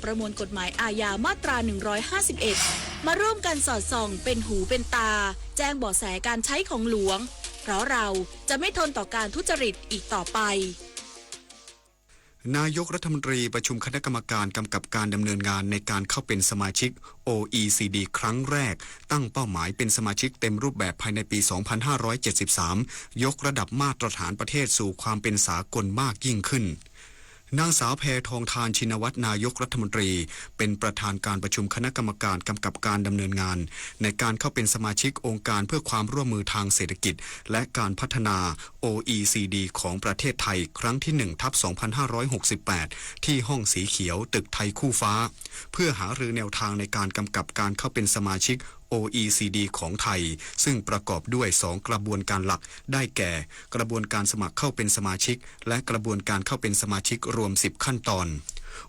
ประมวลกฎหมายอาญามาตรา หนึ่งร้อยห้าสิบเอ็ด มาร่วมกันสอดส่องเป็นหูเป็นตา แจ้งเบาะแสการใช้ของหลวง เพราะเราจะไม่ทนต่อการทุจริตอีกต่อไป นายกรัฐมนตรีประชุมคณะกรรมการกำกับการดำเนินงานในการเข้าเป็นสมาชิก โอ อี ซี ดี ครั้งแรก ตั้งเป้าหมายเป็นสมาชิกเต็มรูปแบบภายในปี สองพันห้าร้อยเจ็ดสิบสาม ยกระดับมาตรฐานประเทศสู่ความเป็นสากลมากยิ่งขึ้น นางสาวแพทองธาร ชินวัตร นายกรัฐมนตรี เป็นประธานการประชุมคณะกรรมการกำกับการดำเนินงาน ในการเข้าเป็นสมาชิกองค์การเพื่อความร่วมมือทางเศรษฐกิจ และการพัฒนา โอ อี ซี ดี ของประเทศไทย ครั้งที่ หนึ่งทับสองพันห้าร้อยหกสิบแปด ที่ห้องสีเขียวตึกไทยคู่ฟ้า เพื่อหารือแนวทางในการกำกับการเข้าเป็นสมาชิก โอ อี ซี ดี ของไทย ซึ่งประกอบด้วย สอง กระบวนการหลัก ได้แก่ กระบวนการสมัครเข้าเป็นสมาชิก และกระบวนการเข้าเป็นสมาชิกรวม สิบ ขั้นตอน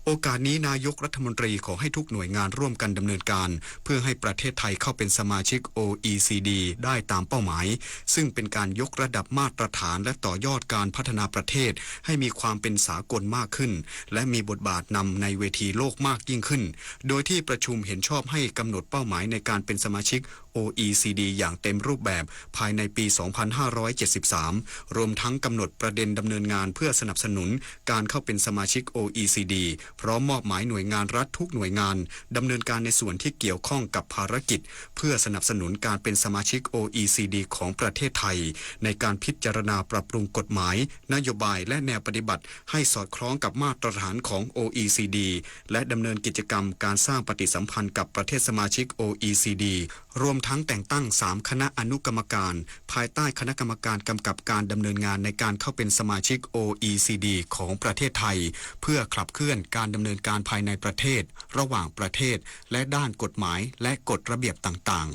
โอกาสนี้นายกรัฐมนตรีขอให้ทุกหน่วยงานร่วมกันดำเนินการ เพื่อให้ประเทศไทยเข้าเป็นสมาชิก โอ อี ซี ดี ได้ตามเป้าหมาย ซึ่งเป็นการยกระดับมาตรฐานและต่อยอดการพัฒนาประเทศให้มีความเป็นสากลมากขึ้น และมีบทบาทนำในเวทีโลกมากยิ่งขึ้น โดยที่ประชุมเห็นชอบให้กำหนดเป้าหมายในการเป็นสมาชิก โอ อี ซี ดี อย่างเต็มรูปแบบภายในปี สองพันห้าร้อยเจ็ดสิบสาม รวมทั้งกำหนดประเด็นดำเนินงานเพื่อสนับสนุนการเข้าเป็นสมาชิก โอ อี ซี ดี พร้อมมอบหมายหน่วยงานรัฐทุกหน่วยงานดำเนินการในส่วนที่เกี่ยวข้องกับภารกิจ เพื่อสนับสนุนการเป็นสมาชิก โอ อี ซี ดี ของประเทศไทย ในการพิจารณาปรับปรุงกฎหมาย นโยบาย และแนวปฏิบัติ ให้สอดคล้องกับมาตรฐานของ โอ อี ซี ดี และดำเนินกิจกรรมการสร้างปฏิสัมพันธ์กับประเทศสมาชิก โอ อี ซี ดี รวมทั้งแต่งตั้ง สาม คณะอนุกรรมการ ภายใต้คณะกรรมการกำกับการดำเนินงานในการเข้าเป็นสมาชิก โอ อี ซี ดี ของประเทศไทย เพื่อขับเคลื่อนการดำเนินการภายในประเทศ ระหว่างประเทศ และด้านกฎหมาย และกฎระเบียบต่าง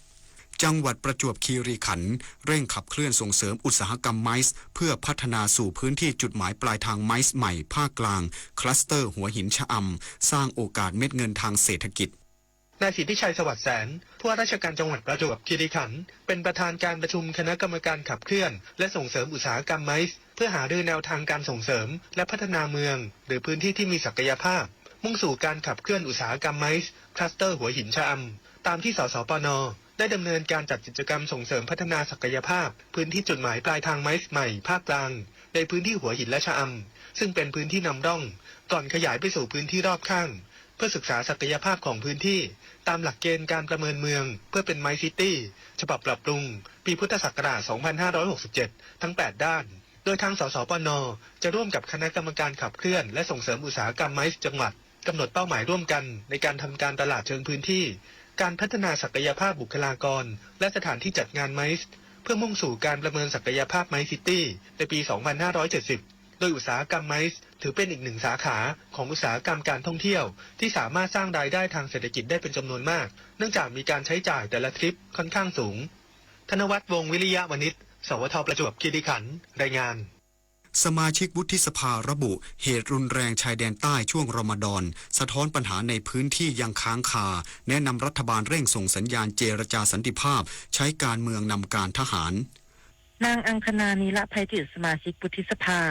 ๆ จังหวัดประจวบคีรีขันธ์เร่งขับเคลื่อนส่งเสริมอุตสาหกรรมไม้เพื่อพัฒนาสู่พื้นที่จุดหมายปลายทางไม้ใหม่ภาคกลาง คลัสเตอร์หัวหินชะอำ สร้างโอกาสเม็ดเงินทางเศรษฐกิจ นายสิทธิชัย สวัสดิ์แสน ผู้ว่าราชการจังหวัดประจวบคีรีขันธ์ เป็นประธานการประชุมคณะกรรมการขับเคลื่อนและส่งเสริมอุตสาหกรรมไม้ เพื่อหารือแนวทางการส่งเสริมและพัฒนาเมือง หรือพื้นที่ที่มีศักยภาพ มุ่งสู่การขับเคลื่อนอุตสาหกรรมไม้ คลัสเตอร์หัวหินชะอำ ตามที่ สสปน ได้ดำเนินการจัดกิจกรรมส่งเสริมพัฒนาศักยภาพพื้นที่จุดหมายปลายทางไม้ใหม่ภาคกลาง ในพื้นที่หัวหินและชะอำ ซึ่งเป็นพื้นที่นำร่อง ก่อนขยายไปสู่พื้นที่รอบข้าง เพื่อศึกษาศักยภาพของพื้นที่ ตามหลักเกณฑ์การประเมินเมือง เพื่อเป็นไม้ซิตี้ ฉบับปรับปรุง ปีพุทธศักราช สองพันห้าร้อยหกสิบเจ็ด ทั้ง แปด ด้าน โดยทาง สสปน จะร่วมกับคณะกรรมการขับเคลื่อนและส่งเสริมอุตสาหกรรมไม้จังหวัด กำหนดเป้าหมายร่วมกันในการทำการตลาดเชิงพื้นที่ การพัฒนาศักยภาพบุคลากร และสถานที่จัดงานไม้ เพื่อมุ่งสู่การประเมินศักยภาพไม้ซิตี้ ในปี สองพันห้าร้อยเจ็ดสิบ โดยอุตสาหกรรมไม้ถือเป็นอีกหนึ่งสาขาของอุตสาหกรรมการท่องเที่ยว ที่สามารถสร้างรายได้ทางเศรษฐกิจได้เป็นจำนวนมาก เนื่องจากมีการใช้จ่ายแต่ละทริปค่อนข้างสูง ธนวัฒน์ วงศ์วิริยะวณิช สวท ประจวบคีรีขันธ์ รายงาน สมาชิกวุฒิสภาระบุ เหตุรุนแรงชายแดนใต้ช่วงรอมฎอน สะท้อนปัญหาในพื้นที่ยังค้างคา แนะนำรัฐบาลเร่งส่งสัญญาณเจรจาสันติภาพ ใช้การเมืองนำการทหาร นาง อังคณา นีละภัยจิต สมาชิกวุฒิสภา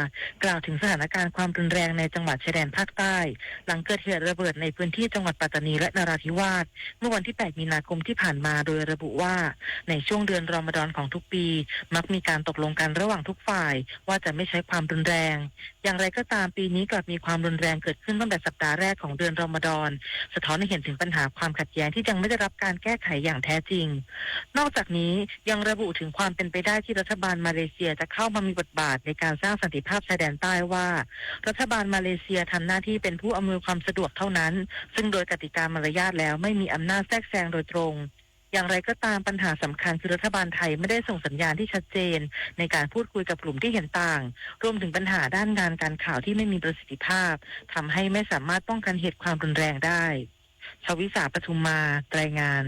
กล่าวถึงสถานการณ์ความรุนแรงในจังหวัดชายแดนภาคใต้ หลังเกิดเหตุระเบิดในพื้นที่จังหวัดปัตตานีและนราธิวาส เมื่อวันที่ แปด มีนาคมที่ผ่านมา โดยระบุว่า ในช่วงเดือนรอมฎอนของทุกปี มักมีการตกลงกันระหว่างทุกฝ่าย ว่าจะไม่ใช้ความรุนแรง อย่างไรก็ตาม ปีนี้กลับมีความรุนแรงเกิดขึ้นตั้งแต่สัปดาห์แรกของเดือนรอมฎอน สะท้อนให้เห็นถึงปัญหาความขัดแย้งที่ยังไม่ได้รับการแก้ไขอย่างแท้จริง นอกจากนี้ยังระบุถึงความเป็นไปได้ที่รัฐบาลมาเลเซียจะเข้ามามีบทบาทในการสร้างสันติภาพชายแดนใต้ว่า รัฐบาลมาเลเซียทำหน้าที่เป็นผู้อำนวยความสะดวกเท่านั้น ซึ่งโดยกติกามารยาทแล้วไม่มีอำนาจแทรกแซงโดยตรง อย่างไรก็ตาม ปัญหาสำคัญคือรัฐบาลไทยไม่ได้ส่งสัญญาณที่ชัดเจน ในการพูดคุยกับกลุ่มที่เห็นต่าง รวมถึงปัญหาด้านงานการข่าวที่ไม่มีประสิทธิภาพ ทำให้ไม่สามารถป้องกันเหตุความรุนแรงได้ ชวิสา ปทุมมา รายงาน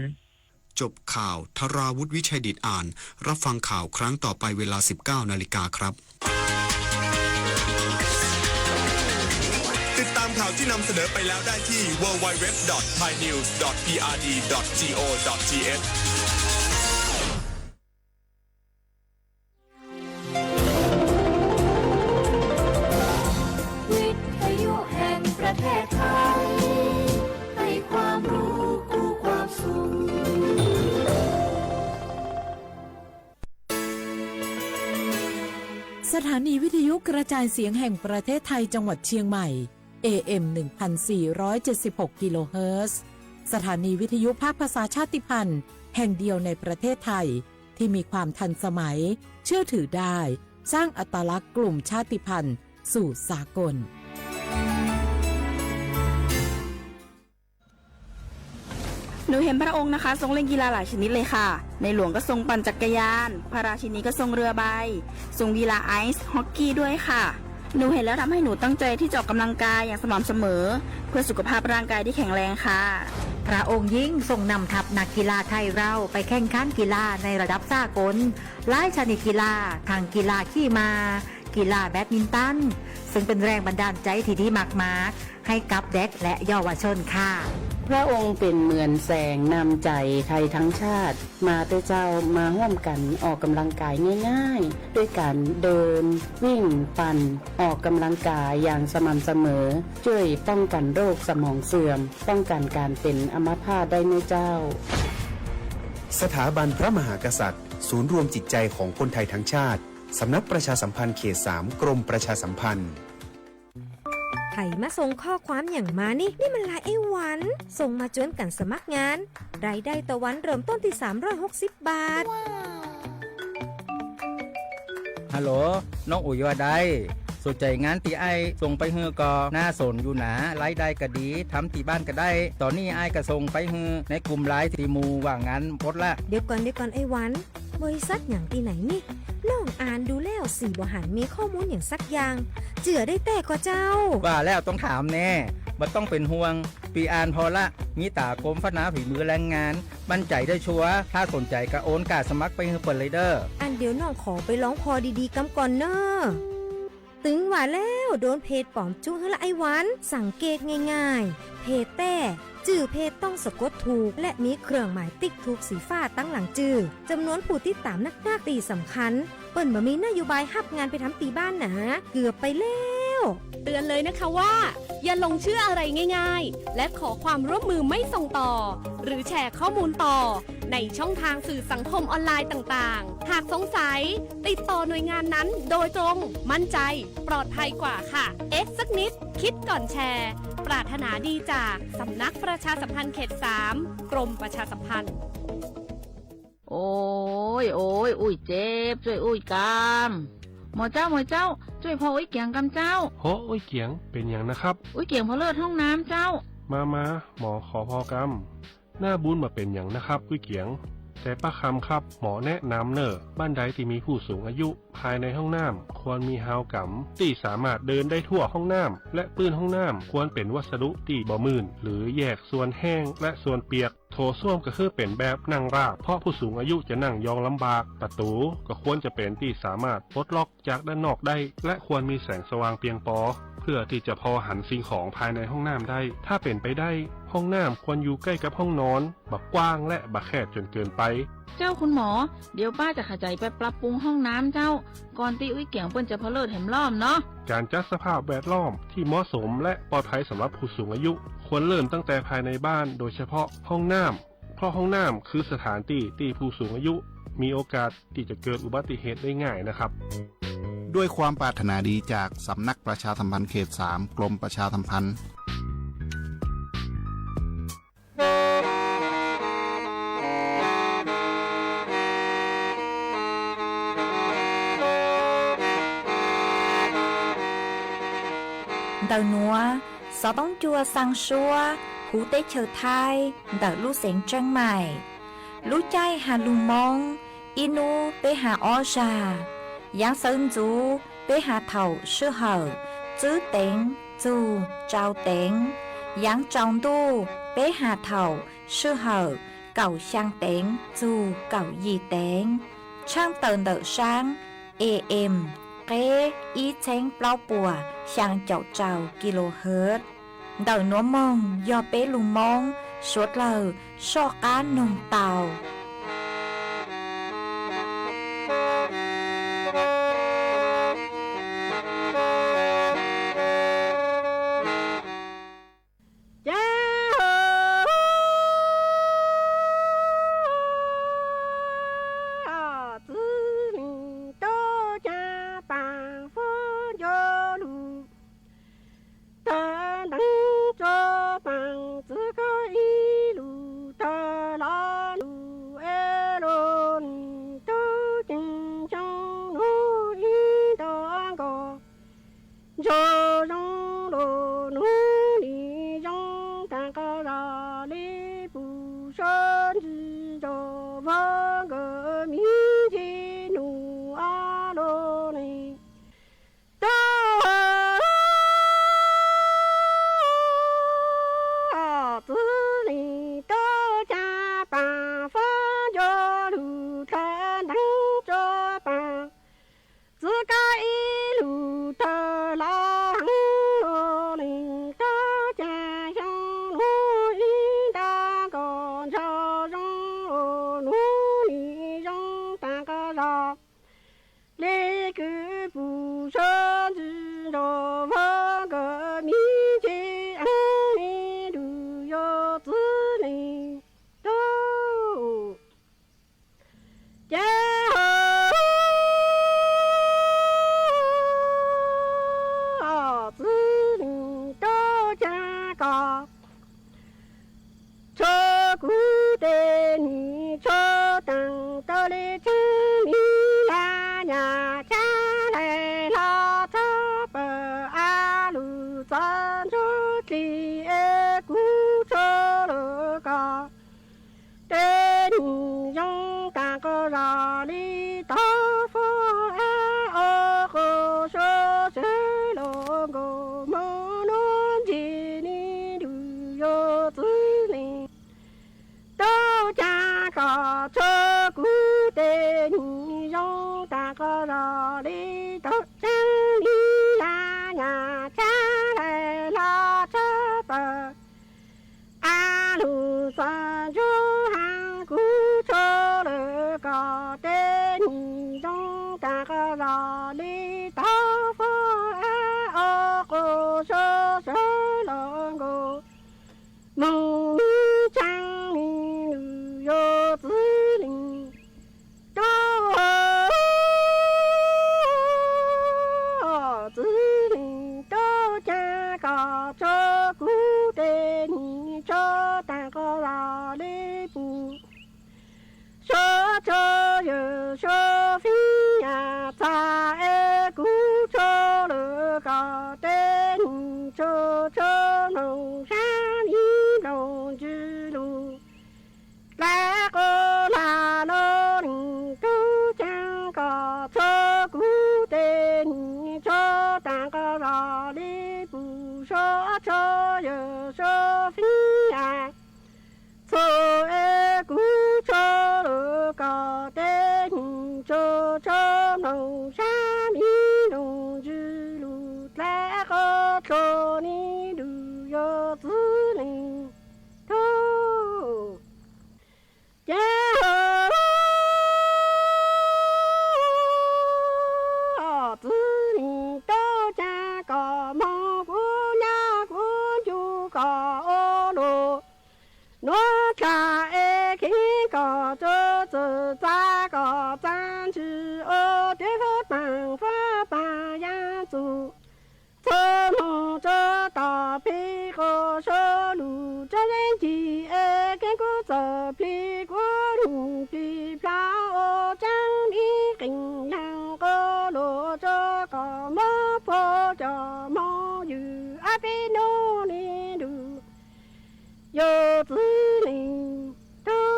จบข่าว ธราวุฒิ วิชัยดิษฐ์อ่าน รับฟังข่าวครั้งต่อไปเวลา สิบเก้านาฬิกาครับ ติดตามข่าวที่นำเสนอไปแล้วได้ที่ ดับเบิลยู ดับเบิลยู ดับเบิลยู ดอท ไทยนิวส์ ดอท พีอาร์ดี ดอท จี โอ ดอท ที เอช วิทยุแห่งประเทศไทย สถานีวิทยุกระจายเสียงแห่งประเทศไทยจังหวัดเชียงใหม่ เอ เอ็ม หนึ่งพันสี่ร้อยเจ็ดสิบหก กิโลเฮิรตซ์ สถานีวิทยุภาคภาษาชาติพันธุ์แห่งเดียวในประเทศไทย ที่มีความทันสมัย เชื่อถือได้ สร้างอัตลักษณ์กลุ่มชาติพันธุ์สู่สากล หนูเห็นพระองค์นะคะทรงเล่นกีฬาหลายชนิดเลยค่ะ ในหลวงก็ทรงปั่นจักรยาน พระราชินีก็ทรงเรือใบ ทรงกีฬาไอซ์ฮอกกี้ด้วยค่ะ หนูเห็นแล้วทำให้หนูตั้งใจที่จะออกกำลังกายอย่างสม่ำเสมอ เพื่อสุขภาพร่างกายที่แข็งแรงค่ะ พระองค์ยิ่งทรงนำทัพนักกีฬาไทยเราไปแข่งขันกีฬาในระดับสากล หลายชนิดกีฬา ทั้งกีฬาขี่ม้า กีฬาแบดมินตัน ซึ่งเป็นแรงบันดาลใจที่ดีมากๆ ให้กับเด็กและเยาวชนค่ะ พระองค์เป็นเหมือนแสงนำใจไทยทั้งชาติ มาเถอะเจ้า มาร่วมกันออกกำลังกายง่ายๆ ด้วยการเดิน วิ่ง ปั่น ออกกำลังกายอย่างสม่ำเสมอ ช่วยป้องกันโรคสมองเสื่อม ป้องกันการเป็นอัมพาตได้นะเจ้า สถาบันพระมหากษัตริย์ ศูนย์รวมจิตใจของคนไทยทั้งชาติ สำนักประชาสัมพันธ์เขตสาม กรมประชาสัมพันธ์ ใผมาส่งข้อความอย่างมานี่ นี่มันไลน์ไอ้หวัน ส่งมาจวนกันสมัครงาน รายได้ต่อวันเริ่มต้นที่สามร้อยหกสิบบาท ฮัลโหล น้องอุ๋ยว่าได สนใจงานตี้อ้ายส่งไปหื้อก่อ น่าสนอยู่นะ รายได้ก็ดี ทำตี้บ้านก็ได้ ตอนนี้อ้ายก็ส่งไปหื้อในกลุ่มไลน์ตี้หมู่ว่างงานหมดละ เดี๋ยวก่อน เดี๋ยวก่อนไอ้หวัน บริษัทหยังตี้ไหนนี่ น้องอ่านดูแล้วสี่บ่หันมีข้อมูลหยังสักอย่าง เจื่อได้แต๊ก่อเจ้า ว่าแล้วต้องถามแน่ บ่ต้องเป็นห่วง ปีอ่านพอละ มีตากรมพัฒนาฝีมือแรงงาน มั่นใจได้ชัวร์ ถ้าสนใจก็โอนก้าสมัครไปหื้อเปิ้นเลยเด้อ อันเดี๋ยวน้องขอไปลองผ่อดีๆกำก่อนเน้อ ตึงว่าแล้วโดนเพจปลอมจุ๊หื้อละไอ้หวัน สังเกตง่ายๆ เพจแต๊ จื่อเพจต้องสะกดถูก และมีเครื่องหมายติ๊กถูกสีฟ้าตังหลังจื่อ จำนวนผู้ติดตามนักๆ ตี้สำคัญ เปิ้นบ่มีนโยบายฮับงานไปทำตี้บ้านหนา เกือบไปแล้ว เตือนเลยนะคะว่า อย่าหลงเชื่ออะไรง่ายๆ และขอความร่วมมือไม่ส่งต่อ หรือแชร์ข้อมูลต่อ ในช่องทางสื่อสังคมออนไลน์ต่างๆ หากสงสัย ติดต่อหน่วยงานนั้นโดยตรง มั่นใจ ปลอดภัยกว่าค่ะ เอ๊ะสักนิด คิดก่อนแชร์ ปรารถนาดีจากสำนักประชาสัมพันธ์เขตสาม กรมประชาสัมพันธ์ โอ้ย โอ้ย อุ้ยเจ็บ ช่วยอุ้ยกำ หมอเจ้า หมอเจ้า ช่วยผ่ออุ้ยเกียงกำเจ้า โห อุ้ยเกียง เป็นหยังนะครับ อุ้ยเกียงผ่อเลือดห้องน้ำเจ้า มา มา หมอขอผ่อกำ หน้าบุญบ่เป็นหยังนะครับ อุ้ยเกียง แต่ป้าคำครับ หมอแนะนำเน่อ บ้านใดที่มีผู้สูงอายุ ภายในห้องน้ำควรมีฮาวกำ ตี้สามารถเดินได้ทั่วห้องน้ำ และปื้นห้องน้ำควรเป็นวัสดุตี้บ่มื่น หรือแยกส่วนแห้งและส่วนเปียก โถส้วมก็คือเป็นแบบนั่งราบ เพราะผู้สูงอายุจะนั่งยองลำบาก ประตูก็ควรจะเป็นตี้สามารถปลดล็อกจากด้านนอกได้ และควรมีแสงสว่างเพียงพอ เพื่อที่จะพอหันสิ่งของภายในห้องน้ำได้ ถ้าเป็นไปได้ ห้องน้ำควรอยู่ใกล้กับห้องนอน บ่กว้างและบ่แคบจนเกินไป เจ้าคุณหมอ เดี๋ยวป้าจะขยายไปปรับปรุงห้องน้ำเจ้า ก่อนตี้อุ้ยเกียงเปิ้นจะผ่อเลือดแหมรอบเนาะ การจัดสภาพแวดล้อมที่เหมาะสมและปลอดภัยสำหรับผู้สูงอายุ ควรเริ่มตั้งแต่ภายในบ้าน โดยเฉพาะห้องน้ำ เพราะห้องน้ำคือสถานที่ที่ผู้สูงอายุมีโอกาสที่จะเกิดอุบัติเหตุได้ง่ายนะครับ ด้วยความปรารถนาดีจากสำนักประชาสัมพันธ์เขตสาม กรมประชาสัมพันธ์ Ntawm nuav, xov tooj cua xaa suab huv teb chaws Thaib ntawm lub xeev Tsheeb Maim. Lub caij has lug Moob, ib nub peb has ob zag. Yaav sawv ntxuv peb has thaum sij hawm tswb teev txug tsau teev. Yaav tsaus ntuj peb has thaum sij hawm kaum xyaa teev txug kaum yim teev. Tshaaj tawm ntawm saab A M qeb ib txheeb plaub puas xyaa caum rau kilohertz. Ntawm nuav moog yog peb lug Moob suav dlawg soj qaab noog tau. kuv tej nim tsho teem tau li tseeb li yam nyam tsab lais hlo tshab pawg a lug txog ntsuj dlig es kuv tsho lawm koj tej nim zoo tas qhov zos li tau fo a o qhov suav sawv los nkaus hmo nuav ntsis ni lug yog txwv lees tau caag kom tsho kuv tej nim zoo tas qhov zos li tau tseeb li yam nyam tsab lais hlo tshab pawg a lug txog ntsuj hav kuv tsho lawm koj tej nim zoo tas qhov zos li tau fo a o qhov suav sawv los nkaus moog mi tsaa ni lug yog txwv lees tau, txwv lees tau caag kom tsho kuv tej nim tsho taag qhov zos li pum suav tsho yawg suav fib yam txag es kuv tsho lawm koj tej nim tsho tsho mloog sab ib nplooj ntsws lug dlai qhov lag lug lees tau caag kom tsho kuv tej nim tsho taag qhov zos li pum suav tsho yawg suav fib yam txag es kuv tsho lawm koj tej nim tsho tsho mloog sab ib nplooj ntsws lug dlai qhov dlua ni lug yog txwv lees tau caag, txwv lees tau caag kom moog kuv nyab kuv ncu kom ua luas nuav dlaa es kheev kom tsua txwm txav kom txav ntsws ua teb fab paag fab paag yaam txug txhua moog tsua tom plig quas suav lug tsob zeeb ncig es kheev kuv txawm plig kuv nim plig plhav ua tsaab ib qeeg laag quas luas tsua kom mob puag cov mob ywg ab peb nub ni lug yog txwv lees tau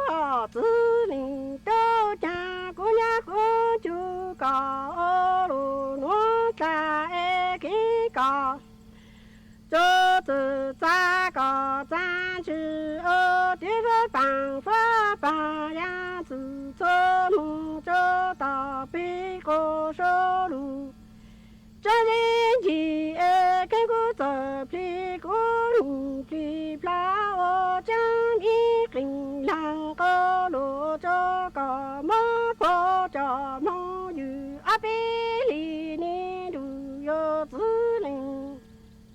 caag, txwv lees tau caag kuv nyab kuv ncu kom ua luas nuav dlaa es kheev kom tsua txwm txav kom txav ntsws ua teb fab paag fab paag yaam txug txhua moog tsua tom plig quas suav lug tsob zeeb ncig es kheev kuv txawm plig kuv nim plig plhav ua tsaab ib qeeg laag quas luas tsua kom mob puag cov mob ywg ab peb hlis ni lug yog txwv lees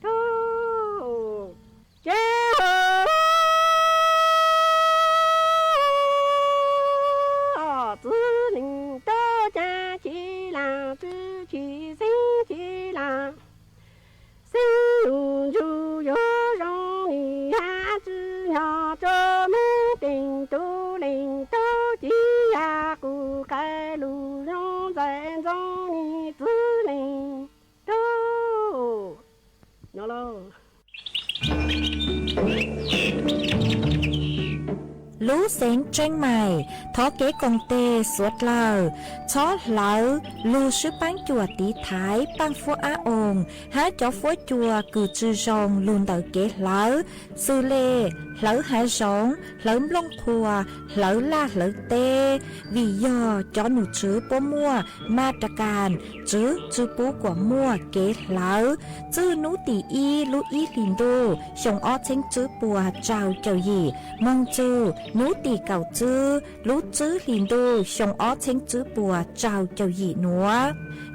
tau caag, txwv lees tau caag ci laag txwv ci xeeb ci laag xeeb lug ntsug yuav zoo nim hab tsi nyob tsua moog teem tug lees tau ci yag qus qai lug zoo ntxais ntxoo ni txwv lees tau no lauj. Lub xeev Tseeb Mais, thov kev koom tes suav dlawg, txhob hlawv lug swb paab cuam tiv thaiv paaj fuab ab oos hab cov fuab cua kws tsi zoo lug ntawm kev hlawv, xws le hlawv hav zoov, hlawv nplooj qhuav, hlawv laj hlawv teb, vim yog cov nom tswv puab muaj ma ra kas tswv tsi pub kuam muaj kev hlawv. Txwj nub tim ib lub ib hlis ntuj xyoo ob txheeb tswb puas rau caum yim moog txug Hnub tim kaum tswb lub tsib hlis ntuj xyoo ob txheeb tswb puas rau caum yim nuav,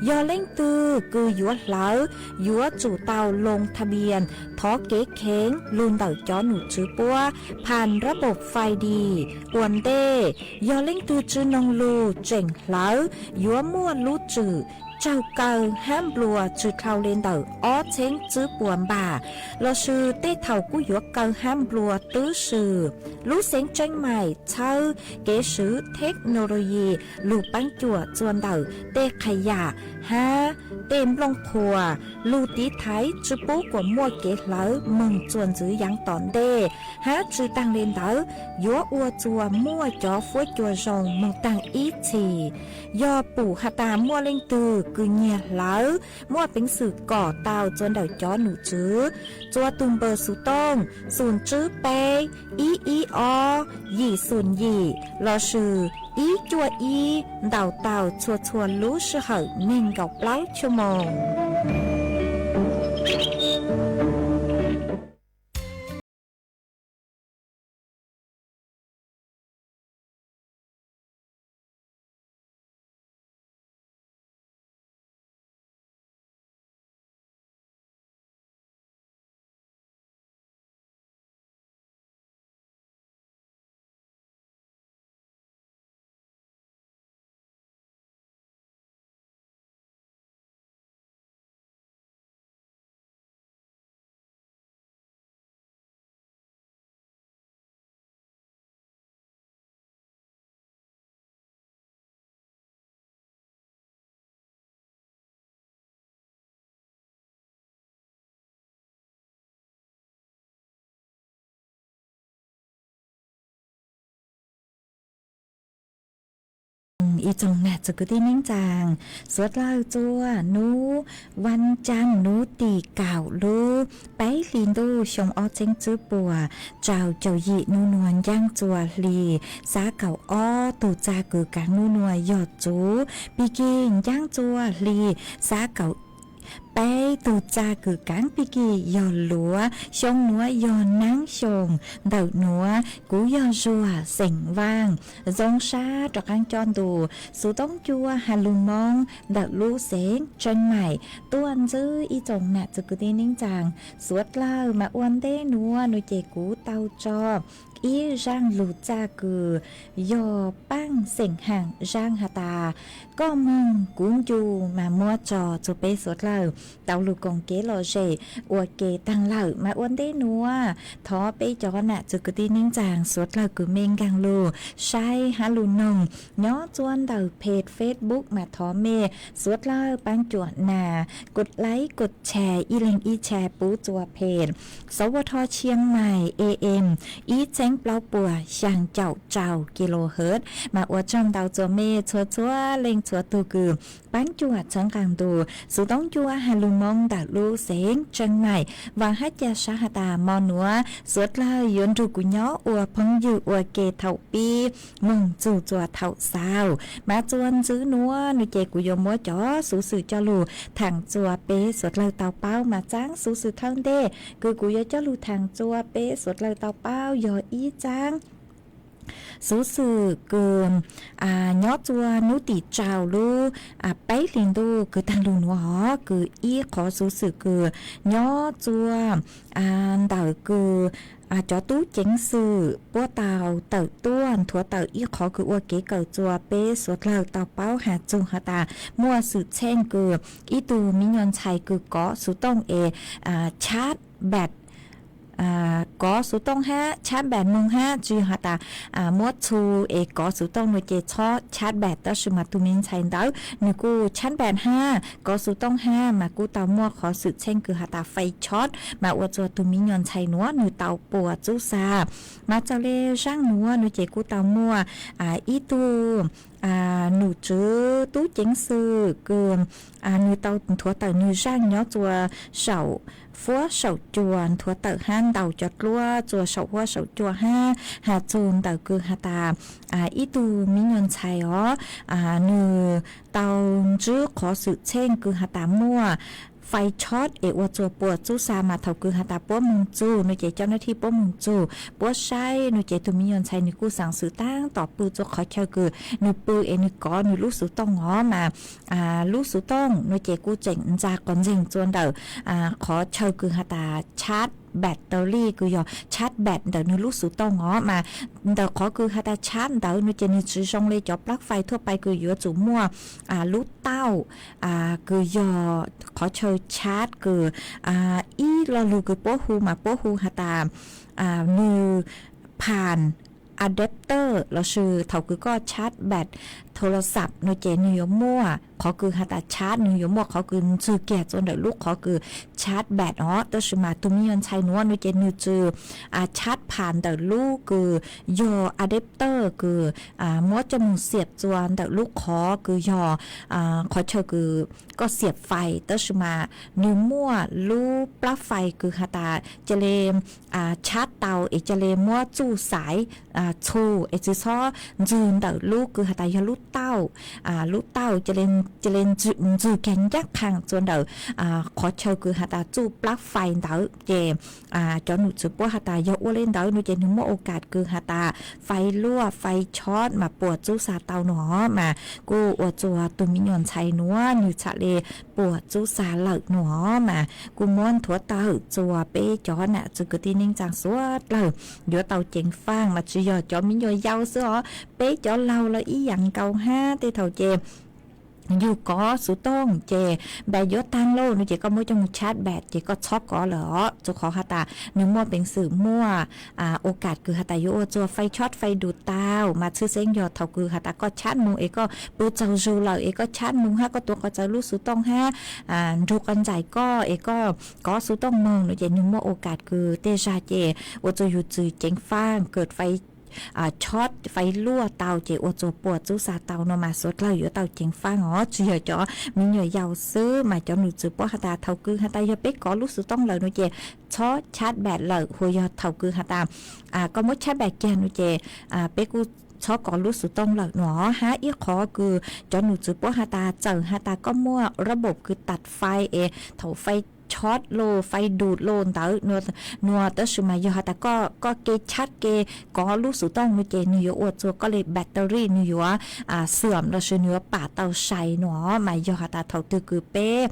yog leej twg kws yuav hlawv yuav tsum tau loo tha bias thov kev kheev lug ntawm cov nom tswv puab phas nrab pum fais dis ua ntej. Yog leej twg tsi noog lug tseem hlawv yuav muaj lub tswm tsaug kaw hab nplua tsi dhau le ntawm ob txheeb tswb puas npam, lossis tej thaum kuj yuav kaw hab nplua twb swm. Lub xeev Tseeb Maim txhawb kev swv theknoloyi lug paab cuam txuas ntawm tej qha yam hab tej nplooj qhuas lug tiv thaiv tsi pub kuas muaj kev hlawv moog txuas ntxiv yaav tom ntej, hab tsi taag le ntawd yuav ua txuas muaj cov fuab cua zoo moog taag ib txhis. Yog pum has tas muaj leej twg kws nyiag hlawv, muaj peev xwm kom tau txuas ntawm cov nom tswv txuas tug npawb xuv tooj xoom tswb peb ib ib ob yim xoom yim lossis ib cuaj ib, ntaus tau txhua txhua lub sij hawm neeg nkaum plaub cuaj moos. Ib tsoom nam txwv kwv tij neej tsaa, suav dlawg txua nub vas caag nub tim kaum lub peb hlis ntuj xyoo ob txheeb tswb puas rau caum yim nub nuav ncaaj txua hli xav kaum ob tug txag kws kaav nub nuav yog txuv Piggy, ncaaj txua hli xav kaum peb tug txag kws kaav Piggy yog luav, xyoo nuav yog naab xyoo, ntawm nuav kuv yog Zuag xeem Vaaj, zoo sab rov qaab coj ntu xuv toob cua has lug Moob ntawm lub xeev Tseeb Maim tuaj ntsib ib tsoom nam txwv kwv tij neej tsaa. Suav dlawg mas ua ntej nuav nua ces kuv tau tso ib zaaj lug txag kws yog Paaj Xeem Haam zaaj has tas, koj moog kuv ncu mas muab tso txug peb suav dlawg tau lug koom kev lom zem ua ke taag lawm mas ua ntej nuav thov peb cov nam txwv kwv tij neej tsaa suav dlawg kws mej nkaag lug saib hab lug noog nyob txua ntawm peg Facebook mas thov mej suav dlawg paab cuam nas kod like kod share ib leeg ib share pub txua peg Sawv Ua Tho Chiang Mai A M ib txheeb plaub puas xyaa caum rau kilohertz mas ua tsaug ntau txua mej txhua txhua leej txhua tug kws paab cuam txhawb nqaa ntu xuv toob cua has lug Moob ntawm lub xeev Tseeb Maim. Vaam hab ca sab has tas mo nuav suav dlawg yuav nrug kuv nyob ua phooj ywg ua ke thaum pib moog txug txua thaum xaus mas txua ntswb nuav nua ces kuv yuav muab cov xuv xwm coj lug thaam txua peb suav dlawg tau paub mas txaab xuv xwm thawj ntej kws kuv yuav coj lug thaam txua peb suav dlawg tau paub yog ib txaab xuv xwm kws nyob txua nub tim rau lub peb hlis ntuj kws taag lug nuav hov kws ib qhov xuv xwm kws nyob txua ntawm kws cov tub ceev xwm puab tau tawm tuaj nthuav tawm ib qhov kws ua kev kawm txua peb suav dlawg tau paub has txug has tas muaj xwm txheej kws ib tug miv nyuas ntxhais kws kov xuv tooj es chaj npam kov xuv tooj hab chaj npam moog hab tsi has tas muab txhu es kov xuv tooj nua ces txhob chaj npam tab sis mas tug miv ntxhais ntawd nwg kuj chaj npam hab kov xuv tooj hab mas kuj tau muaj qhov xwm txheej kws has tas fais choj mas ua txua tug miv nyuas ntxhais nuav nwg tau puas txub xa. Mas txawm le zaaj nuav nua ces kuj tau muaj ib tug nom tswv tub ceev xwm kws nwg tau nthuav tawm nwg zaaj nyob txua saum huab saum cua nthuav tawm hab ntaus cov dluab txua saum huab saum cua hab has txug ntawm kws has tas ib tug miv nyuas ntxhais os nwg tau ntsib qhov xwm txheej kws has tas muaj fais tshov es ua txuas puas txub xa mas thaum kws has tas puab moog txug no ces cov nab thij puab moog txug puab saib no ces tug me nyuam ntxhais nws kuj xaav xwm taab tom pw txug qhov chaw kws nws pw es nws kov nws lub xuv tooj os mas lub xuv tooj no ces kuj tseem ntxa quas ntxeeg txua ntawm qhov chaw kws has tas chab battery kws yog chab bat ntawm nws lub xuv tooj os mas ntawm qhov kws has tas chab ntawd no ces nws tsi zoo le cov plab fais thuaj fais kws yuav tsum muaj lub tauj kws yog qhov chaw chab kws ib lo lug kws puab hu mas puab hu has tas nws phas adapter lossis thaum kws koj chab bat thoo las xaj no ces nws yuav muaj qhov kws has tas chab, nws yuav muaj qhov kws ntswg kiag txua ntawm lub qhov kws chab bat os. Tab sis mas tug me nyuam ntxhais nuav no ces nws tsi chab phas ntawm lub kws yog adapter kws muab coj moog xiam txua ntawm lub qhov kws yog qhov chaw kws koj xiam fais, tab sis mas nws muaj lub plab fais kws has tas ca le chab tau es ca le muab txuj xaiv txhu es tsi txhob ntswg ntawm lub kws has tas yog lub tauj, lub tauj ca le ntswg kiag ncaab qhaas txua ntawm qhov chaw kws has tas txuj plab fais ntawd ces cov num txwv puab has tas yog ua le ntawd no ces nws muaj ua kam kws has tas fais luaj fais tshov mas puas txub xa tau no mas kuj ua txuas tug me nyuam ntxhais nuav nws txham le puas txub xa lawm no mas kuj muab nthuav tawm txua peb cov nam txwv kwv tij neej tsaa suav dlawg yuav tau ceev faaj mas tsi yog cov me nyuam yau xwb os, peb cov laug los ib yaam nkaus hab. Tej thaum ces yug kov xuv tooj ces bat yuav taag lauj no ces koj muab coj moog chab bat ces koj txhob kov lawm os, rua qhov has tas nws muaj peev xwm muaj ua kam kws has tas yuav ua txuas fais tshov fais dum tau mas tshwj xeeb yog thaum kws has tas koj chab moog es koj pw tsaug zug lawm es koj chab moog hab koj tuav qhov txawv lub xuv tooj hab nrug qhov ntxais koj es koj kov xuv tooj moog no ces nws muaj ua kam kws tej zag ces ua txuas yug txwm ceev faaj kawm fais tshov fais luaj tau ces ua txuas puas txub xa tau no mas suav dlawg yuav tau ceev faaj os, tsi yog cov me nyuam yau xwb mas cov num txwv puab has tas thaum kws has tas yog peb kov lub xuv tooj lawm no ces txhob chab bat lawm, hu yog thaum kws has tas koj muab chab bat kiag no ces peb kuj txhob kov lub xuv tooj lawm no hab. Ib qhov kws cov num txwv puab has tas txawm has tas koj muaj rab npaum kws tas fais es thaum fais tshov lauj fais dum lauj ntawd nua, tab sis mas yog has tas koj ke chab ke kov lub xuv tooj no ces nws yuav ua txuas koj le battery nws yuav xwm lossis nws yuav pam tau sai no mas yog has tas thaum twg kws peb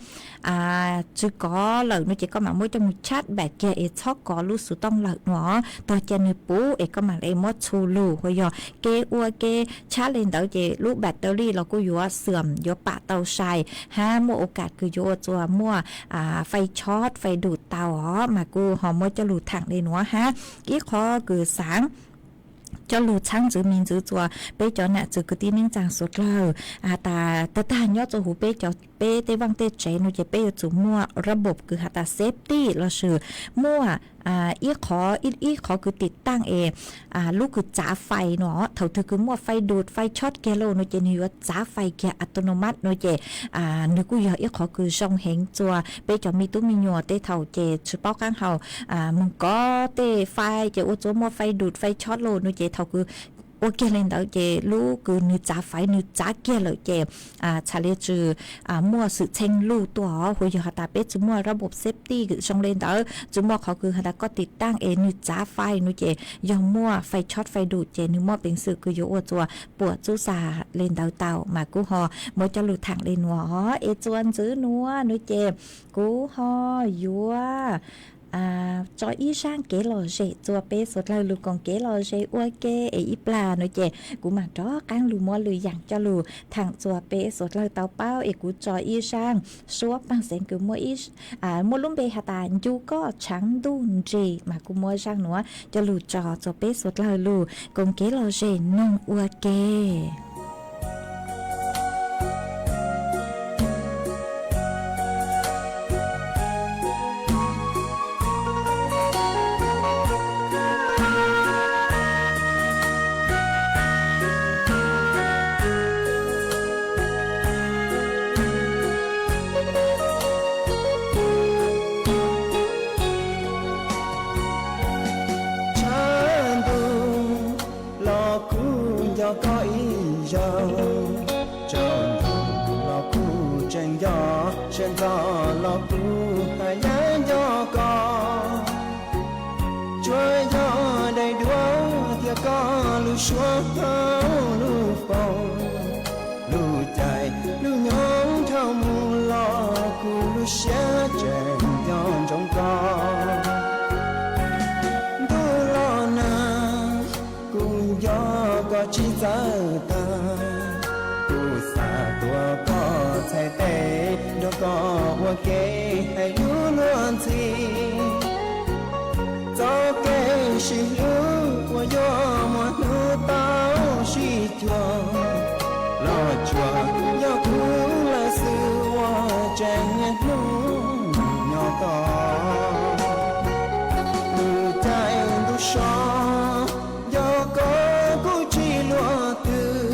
tsi kov lawm no ces koj mam muab coj moog chab bat kiag es txhob kov lub xuv tooj lawm no. Tog ca nws puv es koj mam le muab txhu lug, hu yog ke ua ke chab le ntawd ces lub battery los kuj yuav xwm yuav pam tau sai hab muaj ua kam kws yuav ua txuas muaj fais tshov fais dum tau os mas kuj ho muab coj lug thaam le nuav hab. Ib qhov kws xaav coj lug txhaab ntxwv me ntxwv txua peb cov nam txwv kwv tij neej tsaa suav dlawg has tas tag tag nyob txua huv peb cov peb tej vaaj tej tsev no ces peb yuav tsum muaj rab npaum kws has tas safety lossis muaj ib qhov ib qhov kws tim taaj es lub kws txav fais no, thaum twg kws muaj fais dum fais tshov kiag lauj no ces nws yuav txav fais kiag autonomous no ces nws kuj yog ib qhov kws zoo heev txua peb cov me tub me nyuam tej thaum ces tsi paub qaab hau moog kov tej fais ces ua txuas muaj fais dum fais tshov lauj no ces thaum kws ua kiag le ntawd ces lub kws nws txav fais nws txav kiag lawm ces txhad le tsi muaj xwm txheej luj tuaj os. Hu yog has tas peb tsi muaj rab npaum safety zoo le ntawd, tsi muaj qhov kws has tas koj tim taaj es nws txav fais no ces yog muaj fais tshov fais dum ces nws muaj peev xwm kws yuav ua txuas puam txub xa le ntawd tau mas kuj ho muab coj lug thaam le nuav os. Es txua ntxwv nuav no ces kuv ho yuav tso ib zaaj kev lom zem txua peb suav dlawg lug koom kev lom zem ua ke es ib plag no ces kuv mam rov qaab lug muab lwm yaam coj lug thaam txua peb suav dlawg tau paub es kuv tso ib zaaj suab paag xeev kws muaj lub npe has tas Ncu Koj Tshaav Ntuj Nrig mas kuv muab zaaj nuav coj lug tso txua peb suav dlawg lug koom kev lom zem noog ua ke. Tshaav ntuj los kuv nco koj ib Nco sawv ntxov los kuv haj yam nco koj, tsuas yog daim duab thiab koj lub suab hauv lub foom, lub caij lub nyoog dhau mus los kuv lub siab tseem nco ntsoov koj. Ntuj los nag, kuv nco koj tsis txawj tag, kuv xav tuav koj txhais tes nrog koj ua ke hais lus luag ntxhi. Txoj kev sib hlub uas yuav muaj hnub tau sib cuag, los tsuas yog kuv lawm xwb uas tseem niaj hnub nco koj. Ntuj caij ntuj so, nco koj kuv tsis luaj twg,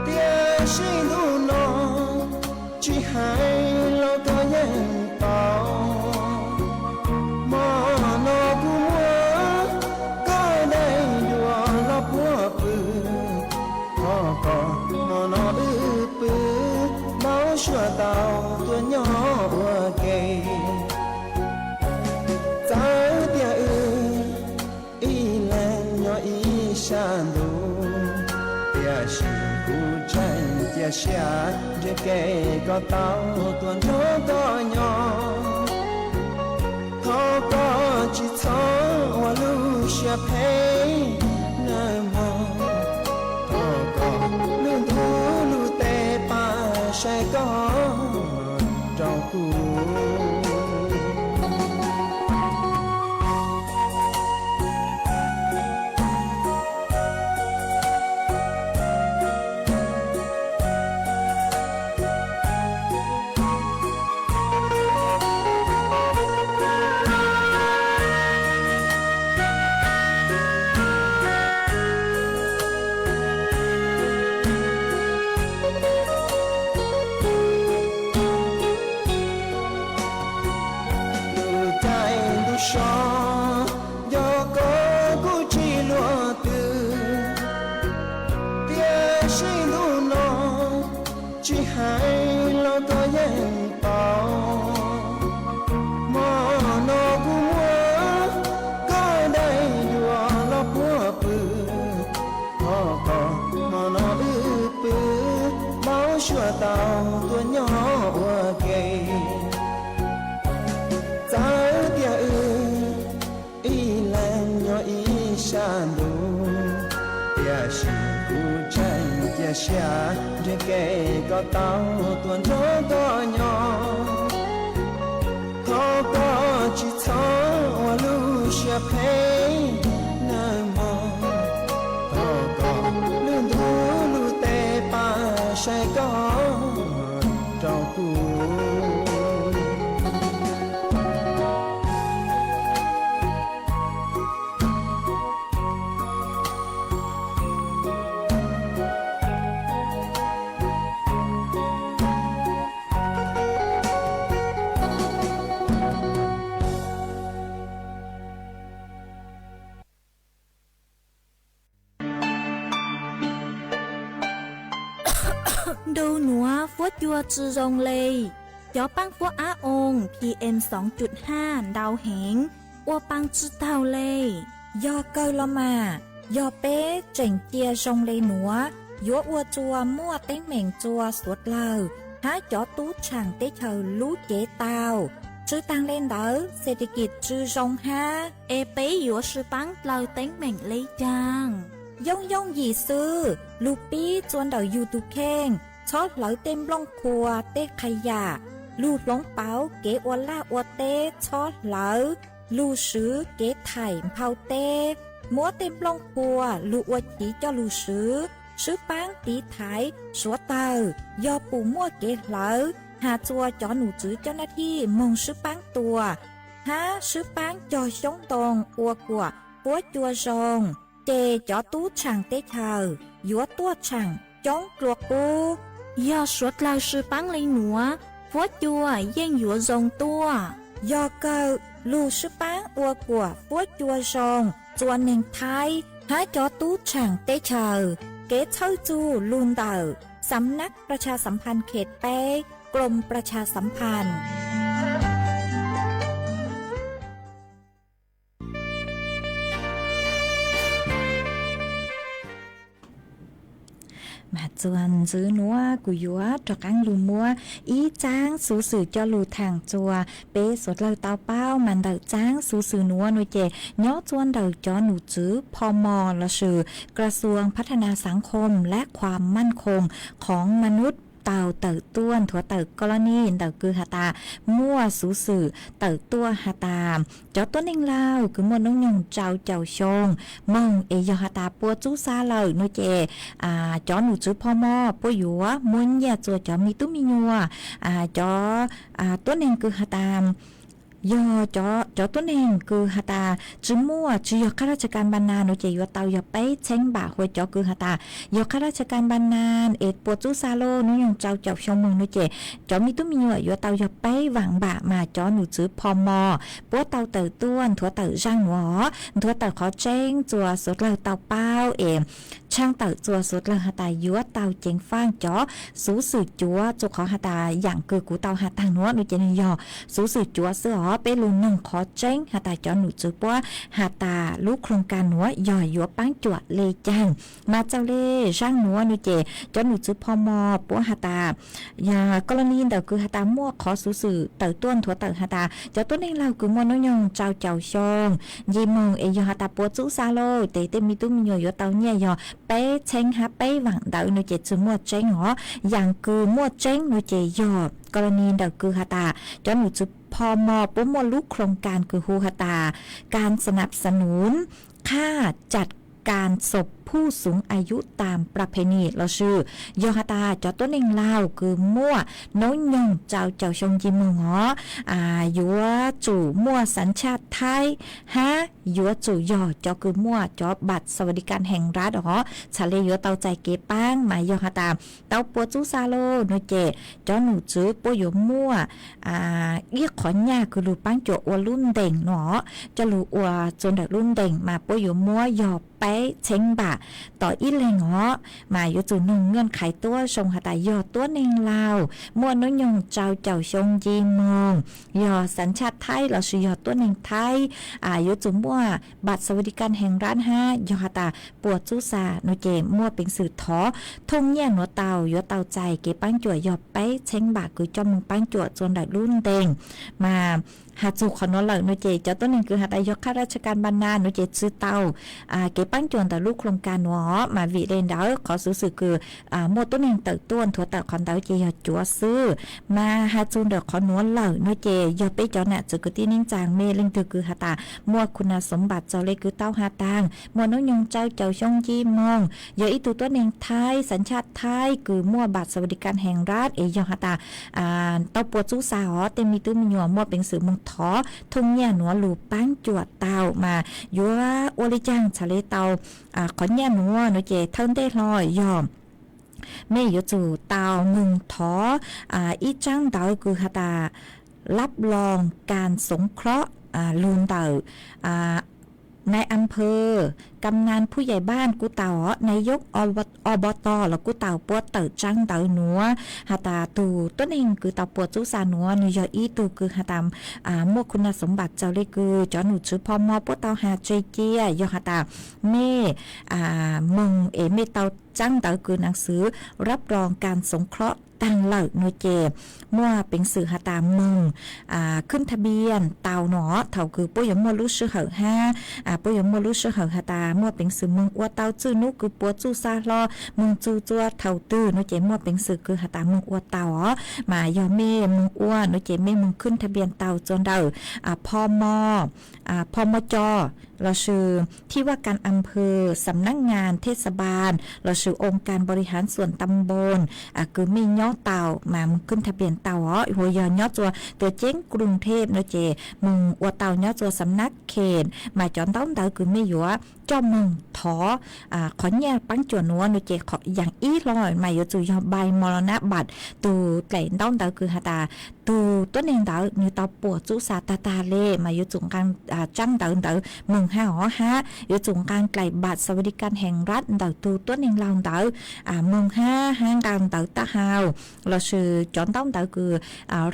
tiam sis ntuj no tsis hais los koj yeej paub. Hmo no kuv muab koj daim duab los puag pw, thov koj hmo no wb pw, npau suav tau tuaj nyob ua ke. Txawm tias wb ib leeg nyob ib sab ntuj, tiam sis kuv tseem cia siab nrhiav kev kom tau tuaj nrog koj nyob. Thov koj tsis txhob ua lub siab phem nawb mog, thov koj lub ntuj lub teb pab saib koj rau kuv. Ntuj caij ntuj so, nco koj kuv tsis luaj twg, tiam sis ntuj no tsis hais los koj yeej paub. Hmo no kuv muab koj daim duab los puag pw, thov koj hmo no wb pw, npau suav tau tuaj nyob ua ke. Txawm tias wb ib leeg nyob ib sab ntuj, tiam sis kuv tseem cia siab nrhiav kev kom tau tuaj nrog koj nyob. Thov koj tsis txhob ua lub siab phem nawb mog, thov koj lub ntuj lub teb pab saib koj rau kuv. Ntu nuav fuab cua tsi zoo le, cov paab fuab ab oo PM xoo cuj haj ntau heev, ua paa tsi taug le. Yog kawg los mas, yog peb tseem cia zoo le nuav, yuav ua rua muaj teeb meem rua suav dlawg hab cov tub tshaam teb chaws lub cev tau. Tsi taag le ntawd, xes tes kis tsi zoo hab, es peb yuav sib paab dlaws teeb meem le caag? Yooj yooj yim xwb, lug pib rua ntawm yug tug kheej, txhob hlawv tej nplooj qhuav tej qha yam, lug hloov pauv kev ua laj ua teb txhob hlawv, lug swv kev thaim nphau teb, muab tej nplooj qhuav lug ua chiv coj lug swv, sib paab tiv thaiv suav dlawg yog pum muaj kev hlawv, has rua cov num tswv coj naj thij moog sib paab tua, hab sib paab cog xyoob ntoo ua kuam fuab cua zoo, ces cov tub tshaam teb chaws yuav tuaj tshaam coob dlua qub. Yog suav dlawg sib paab le nuav, fuab cua yeej yuav zoo tuaj. Yog kawg, lug sib paab ua kuam fuab cua zoo rua neeg Thaib hab cov tub tshaam teb chaws, kev txhawj txug lug ntawm สำนักประชาสัมพันธ์เขตแปด กรมประชาสัมพันธ์ Mas txuas ntxiv nuav kuv yuav rov qaab lug muab ib tsaab xuv xwm coj lug thaam txuas peb suav dlawg tau paub. Mas ntawm tsaab xuv xwm nuav nua ces nyob txuas ntawm cov num tswv pho mos lossis กระทรวงพัฒนาสังคมและความมั่นคงของมนุษย์ tau tawm tuaj nthuav tawm koj loj nij ntawm kws has tas muaj xuv xwm tawm tuaj has tas cov tuab neeg laug kws muaj noob nyoog rau caum xyoo moog es yog has tas puas txub xa lawm nua ces cov num tswv pho mos puab yuav muab nyiaj txuas cov me tub me nyuam, cov tuab neeg kws has tas yog cov tuab neeg kws has tas tsi muaj, tsi yog khab laj tshaj kas npa nas nua ces yuav tau yog peb txheeb npam. Hua cov kws has tas yog khab laj tshaj kas npa nas es puas txub xa lawm noob nyoog rau caum xyoo moog nua ces cov me tub me nyuam yuav tau yog peb vaam npam. Mas cov num tswv pho mos puab tau tawm tuaj nthuav tawm zaaj nuav, nthuav tawm qhov tseeb txuas suav dlawg tau paub es tshaj tawm txuas suav dlawg has tas yuav tau ceev faaj cov xuv xwm cuav txuas qhov has tas yaam kws kuv tau has taag nuav nua ces nwg yog xuv xwm cuav xwb os. Peb lug noog qhov tseeb has tas cov num tswv puab has tas lub โครงการ nuav yog yuav paab cuam le caag. Mas txawm le zaaj nuav nua ces cov num tswv pho mos puab has tas yog koj loj nij ntawm kws has tas muaj qhov xuv xwm tawm tuaj nthuav tawm has tas cov tuab neeg laug kws muaj noob nyoog rau caum xyoo nce moog es yog has tas puas txub xa lawm tes tej me tub me nyuam yuav tau nyiaj yog peb txheeb hab peb vaam ntawd nua ces tsi muaj tseeb os. Yaam kws muaj tseeb nua ces yog koj loj nij ntawm kws has tas cov num tswv pho mos puab muaj lub โครงการ kws hu has tas การสนับสนุนค่าจัดการศพผู้สูงอายุตามประเพณี lossis yog has tas cov tuab neeg laug kws muaj noob nyoog rau caum xyoo nce moog os yuav tsum muaj สัญชาติไทย hab yuav tsum yog cov kws muaj cov บัตรสวัสดิการแห่งรัฐ os txhad le yuav tau txais kev paab. Mas yog has tas tau puas txub xa lawm nua ces cov num tswv puab yuav muaj ib qhov nyaj kws lug paab cuam ua lub ntees nua, coj lug ua txuas ntawm lub ntees mas puab yuav muab yog peb txheeb npam tom ib leeg os. Mas yuav tsum noog เงื่อนไข tuab zoo has tas yog tuab neeg laug muaj noob nyoog rau caum xyoo nce moog, yog สัญชาติไทย lossis yog tuab neeg Thaib, yuav tsum muaj บัตรสวัสดิการแห่งรัฐ hab yog has tas puas txub xa nua ces muaj peev xwm thov thooj nyiaj nuav tau yuav tau txais kev paab cuam yog peb txheeb npam kws coj moog paab cuam txuas ntawm lub ntees. Mas has txug qhov nuav lawm nua ces cov tuab neeg kws has tas yog khab laj tshaj kas npa nas nua ces tsi tau kev paab cuam ntawm lub โครงการ nuav os. Mas vim le ntawd qhov xuv xwm kws muaj tuab neeg tawm tuaj nthuav tawm qhov ntawd ces yog cuav xwb. Mas has txug ntawm qhov nuav lawm nua ces yog peb cov nam txiv kwv tij neej tsaa mej leej twg kws has tas muaj คุณสมบัติ txaus le kws tau has taag muaj noob nyoog rau caum xyoo nce moog, yog ib tug tuab neeg Thaib สัญชาติไทย kws muaj บัตรสวัสดิการแห่งรัฐ es yog has tas tau puas txub xa os tej me tub me nyuam muaj peev xwm moog thov thooj nyiaj nuav lug paab cuam tau. Mas yuav ua le caag txhad le tau qhov nyiaj nuav nua ces thawj ntej hlo yog mej yuav tsum tau moog thov ib tsaab ntawv kws has tas รับรองการสงเคราะห์ lug ntawm นายอำเภอ กำนัน ผู้ใหญ่บ้าน kuj tau os, นายก อบต los kuj tau. Puab tawm tsaab ntawv nuav has tas tug tuab neeg kws tau puas txub xa nuav nwg yog ib tug kws has tas muaj คุณสมบัติ txaus le kws cov num tswv pho mos puab tau has tseg cia. Yog has tas mej moog es mej tau tsaab ntawv kws หนังสือรับรองการสงเคราะห์ taag lawm nua ces muaj peev xwm has tas moog ขึ้นทะเบียน tau nua. Thaus kws puab yuav muaj lub sij hawm hab puab yuav muaj lub sij hawm has tas muaj peev xwm moog ua tau txwj nub kws puas txub xa hlo, moog txug txua thaus twg nua ces muaj peev xwm kws has tas moog ua tau os. Mas yog mej moog ua nua ces mej moog ขึ้นทะเบียน tau txuas ntawm pho mos, pho mos cos lossis ที่ว่าการอำเภอ สำนักงานเทศบาล lossis องค์การบริหารส่วนตำบล kws mej nyob tau mas moog ขึ้นทะเบียน tau os. Hua yog nyob txua tuam ceeb กรุงเทพ nua ces moog ua tau nyob txua สำนักเขต mas cov ntaub ntawv kws mej yuav coj moog thov qhov nyiaj paab cuam nuav nua ces yaam ib hlo mas yuav tsum yog ใบมรณบัตร tug dlaim ntaub ntawv kws has tas tug tuab neeg ntawd nwg tau puas txub xa tag tag le mas yuav tsum nqaa tsaab ntawv ntawd moog hab os hab yuav tsum nqaa dlaim npam xas vas di kas hees ras ntawm tug tuab neeg laug ntawd moog hab hab nqaa ntawv tab hau lossis cov ntaub ntawv kws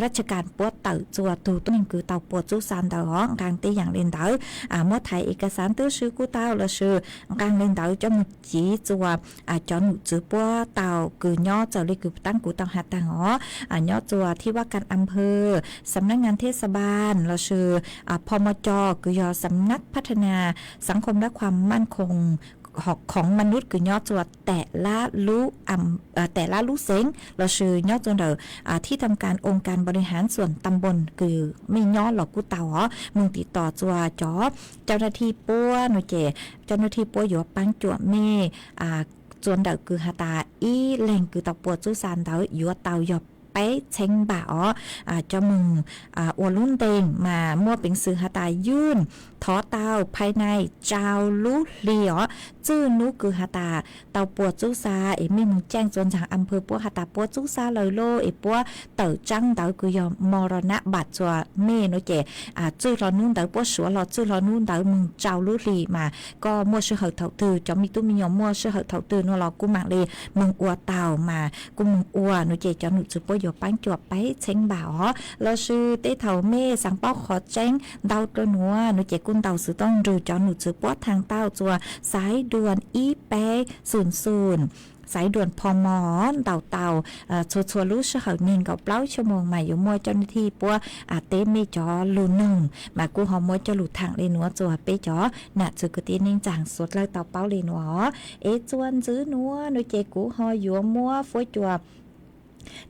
rab tsha kas puab tawm txug tug tuab neeg kws tau puas txub xa ntawd os. Nqaa tej yaam le ntawd, muab thaiv ev kas xaav tub sw kuj tau lossis nqaa le ntawd coj moog civ txug cov num tswv puab tau kws nyob txawm le kws taab kuv tau has taag os, nyob txug thib vaj kas am phw, xam nab ngas thej xa npas lossis pho mo co kws yog xam nab phab tha nas xaav khom lab khuam maj khoom, khoom ma nub kws nyob txug taem lab lub xeev lossis nyob txug ntawm thib tham kas oo kas npaus li has xuam tam npos kws mej nyob los kuj tau os. Moog tim tom txug cov cau na thij puab no ces cau na thij puab yuav paab cuam mej txug ntawm kws has tas ib leeg kws tau puas txub xa ntawd yuav tau yog peb txheeb npam os. Cov moog ua lub ntees mas muaj peev xwm has tas yug thov tau phai nai rau lub hli os. Txwj nub kws has tas tau puas txub xa es mej moog caaj txug ntxaag am phw puab has tas puas txub xa lawm lauj es puab tawm tsaab ntawv kws yog mos ros nab npam txug mej no ces txwj hlo nub ntawd puab suav los txwj hlo nub ntawd moog rau lub hli mas koj muaj sij hawm thaum twg cov me tub me nyuam muaj sij hawm thaum twg no los kuj maam le moog ua tau mas kuj moog ua no ces cov num tswv puab yuav paab cuam peb txheeb npam os. Lossis tej thaum mej xaav paub qhov tseeb ntau dlua nuav no ces kuj ntaus xuv tooj nrug cov num tswv puab thaam tau txug xaiv duas ib peb xum xum, xaiv duas pho mo ntaus tau txhua txhua lub sij hawm neeg nkaum plaub xuab moos mas yuav muaj cau na thij puab teb mej cov lug noog mas kuj ho muab coj lug thaam le nuav txug peb cov nam txwv kwv tij neej tsaa suav dlawg tau paub le nuav os. Es txuas ntxiv nuav no ces kuv ho yuav muab fuab cua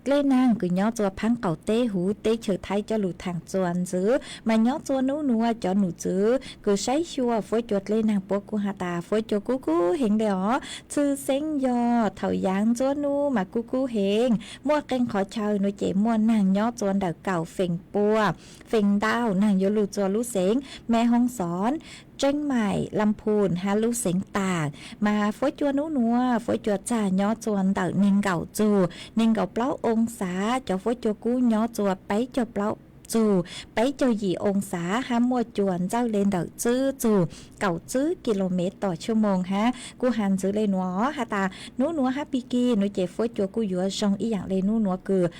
dlej naag kws nyob txug phaab qaum teb huv teb chaws Thaib coj lug thaam txuas ntxiv mas nyob txug nub nuav cov num tswv kws saib xyuas fuab cua dlej naag puab kuj has tas fuab cua kub kub heev le os. Txhwj xeeb yog thaum yaav ntxuab nub mas kub kub heev, muaj qee qhov chaw no ces muaj naag nyob txug ntawm kaum feem pua feem ntau naag yuav lug txug lub xeev Mej Hoob Xov, Tseeb Maim, Lam Phum hab lub xeev Taam. Mas fuab cua nub nuav fuab cua txag nyob txug ntawm neeg nkaum txug neeg nkaum plaub oo xav, cov fuab cua kub nyob txug peb caug plaub txug peb caug yim oo xav hab muaj cua ntxawj le ntawm tswb txug kaum tswb ki lo mev tom xuab moos hab kuj has ntxiv le nuav has tas nub nuav hab pig kig no ces fuab cua kuj yuav zoo ib yaam le nub nuav kws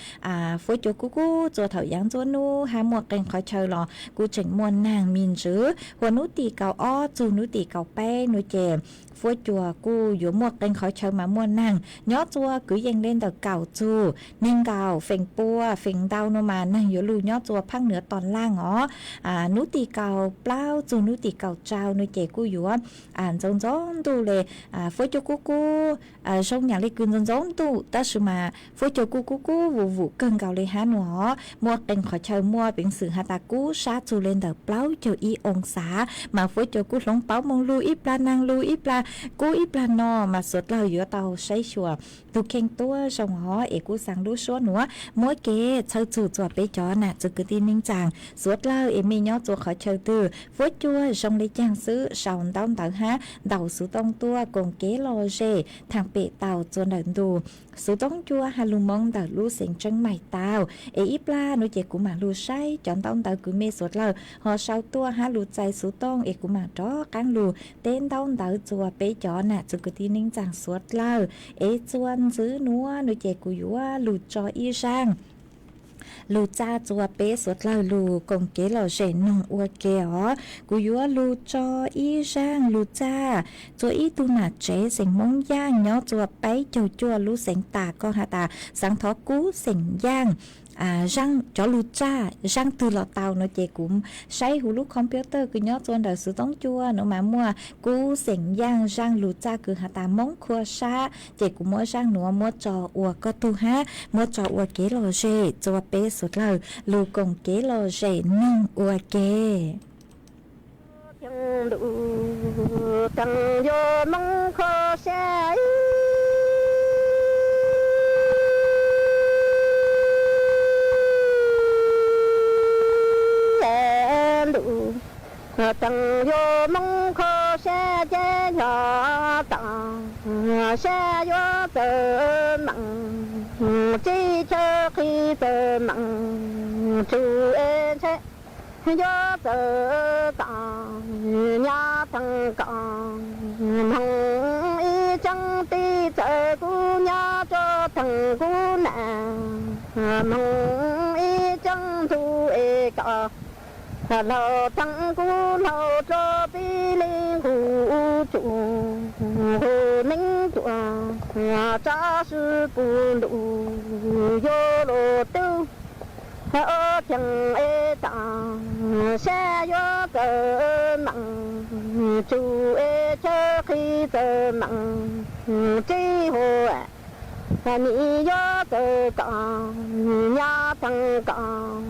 fuab cua kub kub txug thaum yaav ntxuab nub hab muaj qee qhov chaw los kuj tseem muaj naag me ntsis. Huam nub tim kaum ob txug nub tim kaum peb no ces fuab cua kuj yuav muaj qee qhov chaw mas muaj naag nyob txug kwv yees le ntawm kaum txug neeg nkaum feem pua feem ntau no mas naag yuav lug nyob txug phaab nuav tom laaj os. Nub tim kaum plaub txug nub tim kaum rau no ces kuj yuav ntxoov ntxoov ntuj le. Fuab cua kub kub zoo yaam le kws ntxoov ntxoov ntuj tab sis mas fuab cua kuj kub kub vus vus kawg nkaus le hab nuav os. Muaj qee qhov chaw muaj peev xwm has tas kub sab txug le ntawm plaub caug ib oo xav mas fuab cua kuj hloov pauv moog lug ib plag naag lug ib plag kub ib plag no mas suav dlawg yuav tau saib xyuas tug kheej tuab zoo os. Es kuj xaa lub suab nuav muab kev txhawb txug txug peb cov nam txwv kwv tij neej tsaa suav dlawg es mej nyob txug qhov chaw twg fuab cua zoo le caag xwb sau ntaub ntawv hab ntaus xuv tooj tuaj koom kev lom zem thaam pem tau txug ntawm ntu xuv tooj cua has lug moo ntawm lub xeev Tseeb Maim tau. Es ib plag no ces kuv maam lug saib cov ntaub ntawv kws mej suav dlawg ho sau tuaj hab lug txais xuv tooj es kuv maam rov qaab lug teb ntaub ntawv txug peb cov nam txwv kwv tij neej tsaa suav dlawg. Es txuas ntxiv nuav no ces kuv yuav lug tso ib zaaj lug txaj txug peb suav dlawg lug koom kev lom zem noog ua ke os. Kuv yuav lug tso ib zaaj lug txaj txug ib tug nam tsev xeem Moob Yaaj nyob txug peb caug cuaj lub xeev Tas, koj has tas xaav thov kub xeem Yaaj zaaj cov lug txaj zaaj twg los tau no ces kuv saib huv lub computer kws nyob txug ntawm xuv tooj cua no mas muaj kub xeem Yaaj zaaj lug txaj kws has tas Moob Khua Sab ces kuv muab zaaj nuav muab tso ua koj tug hab muab tso ua kev lom zem txug peb suav dlawg lug koom kev lom zem noog ua ke. Ntawm tseem yuav Moob Khua Sab ntawm tseem yuav Moob Khua Sab ces yog tam sab yuav txawm meem txij chaw qhib txawm meem tsum es ntshai yuav txawm kom nyab theej kom, moog ib tseeb tij txawm kuv nyab rov theej kuv nam, moog ib tseeb ntug es kom laug theej kuv laug rov pib li nqus tsuj nqus neeb tuaj, tsav sib pub ntuj yuav luag tub. Ob cheej es tam sab yuav txawm meem, tsuj es chaw qhi txawm meem, tsis huam nim yuav txawm kom nyab theej kom,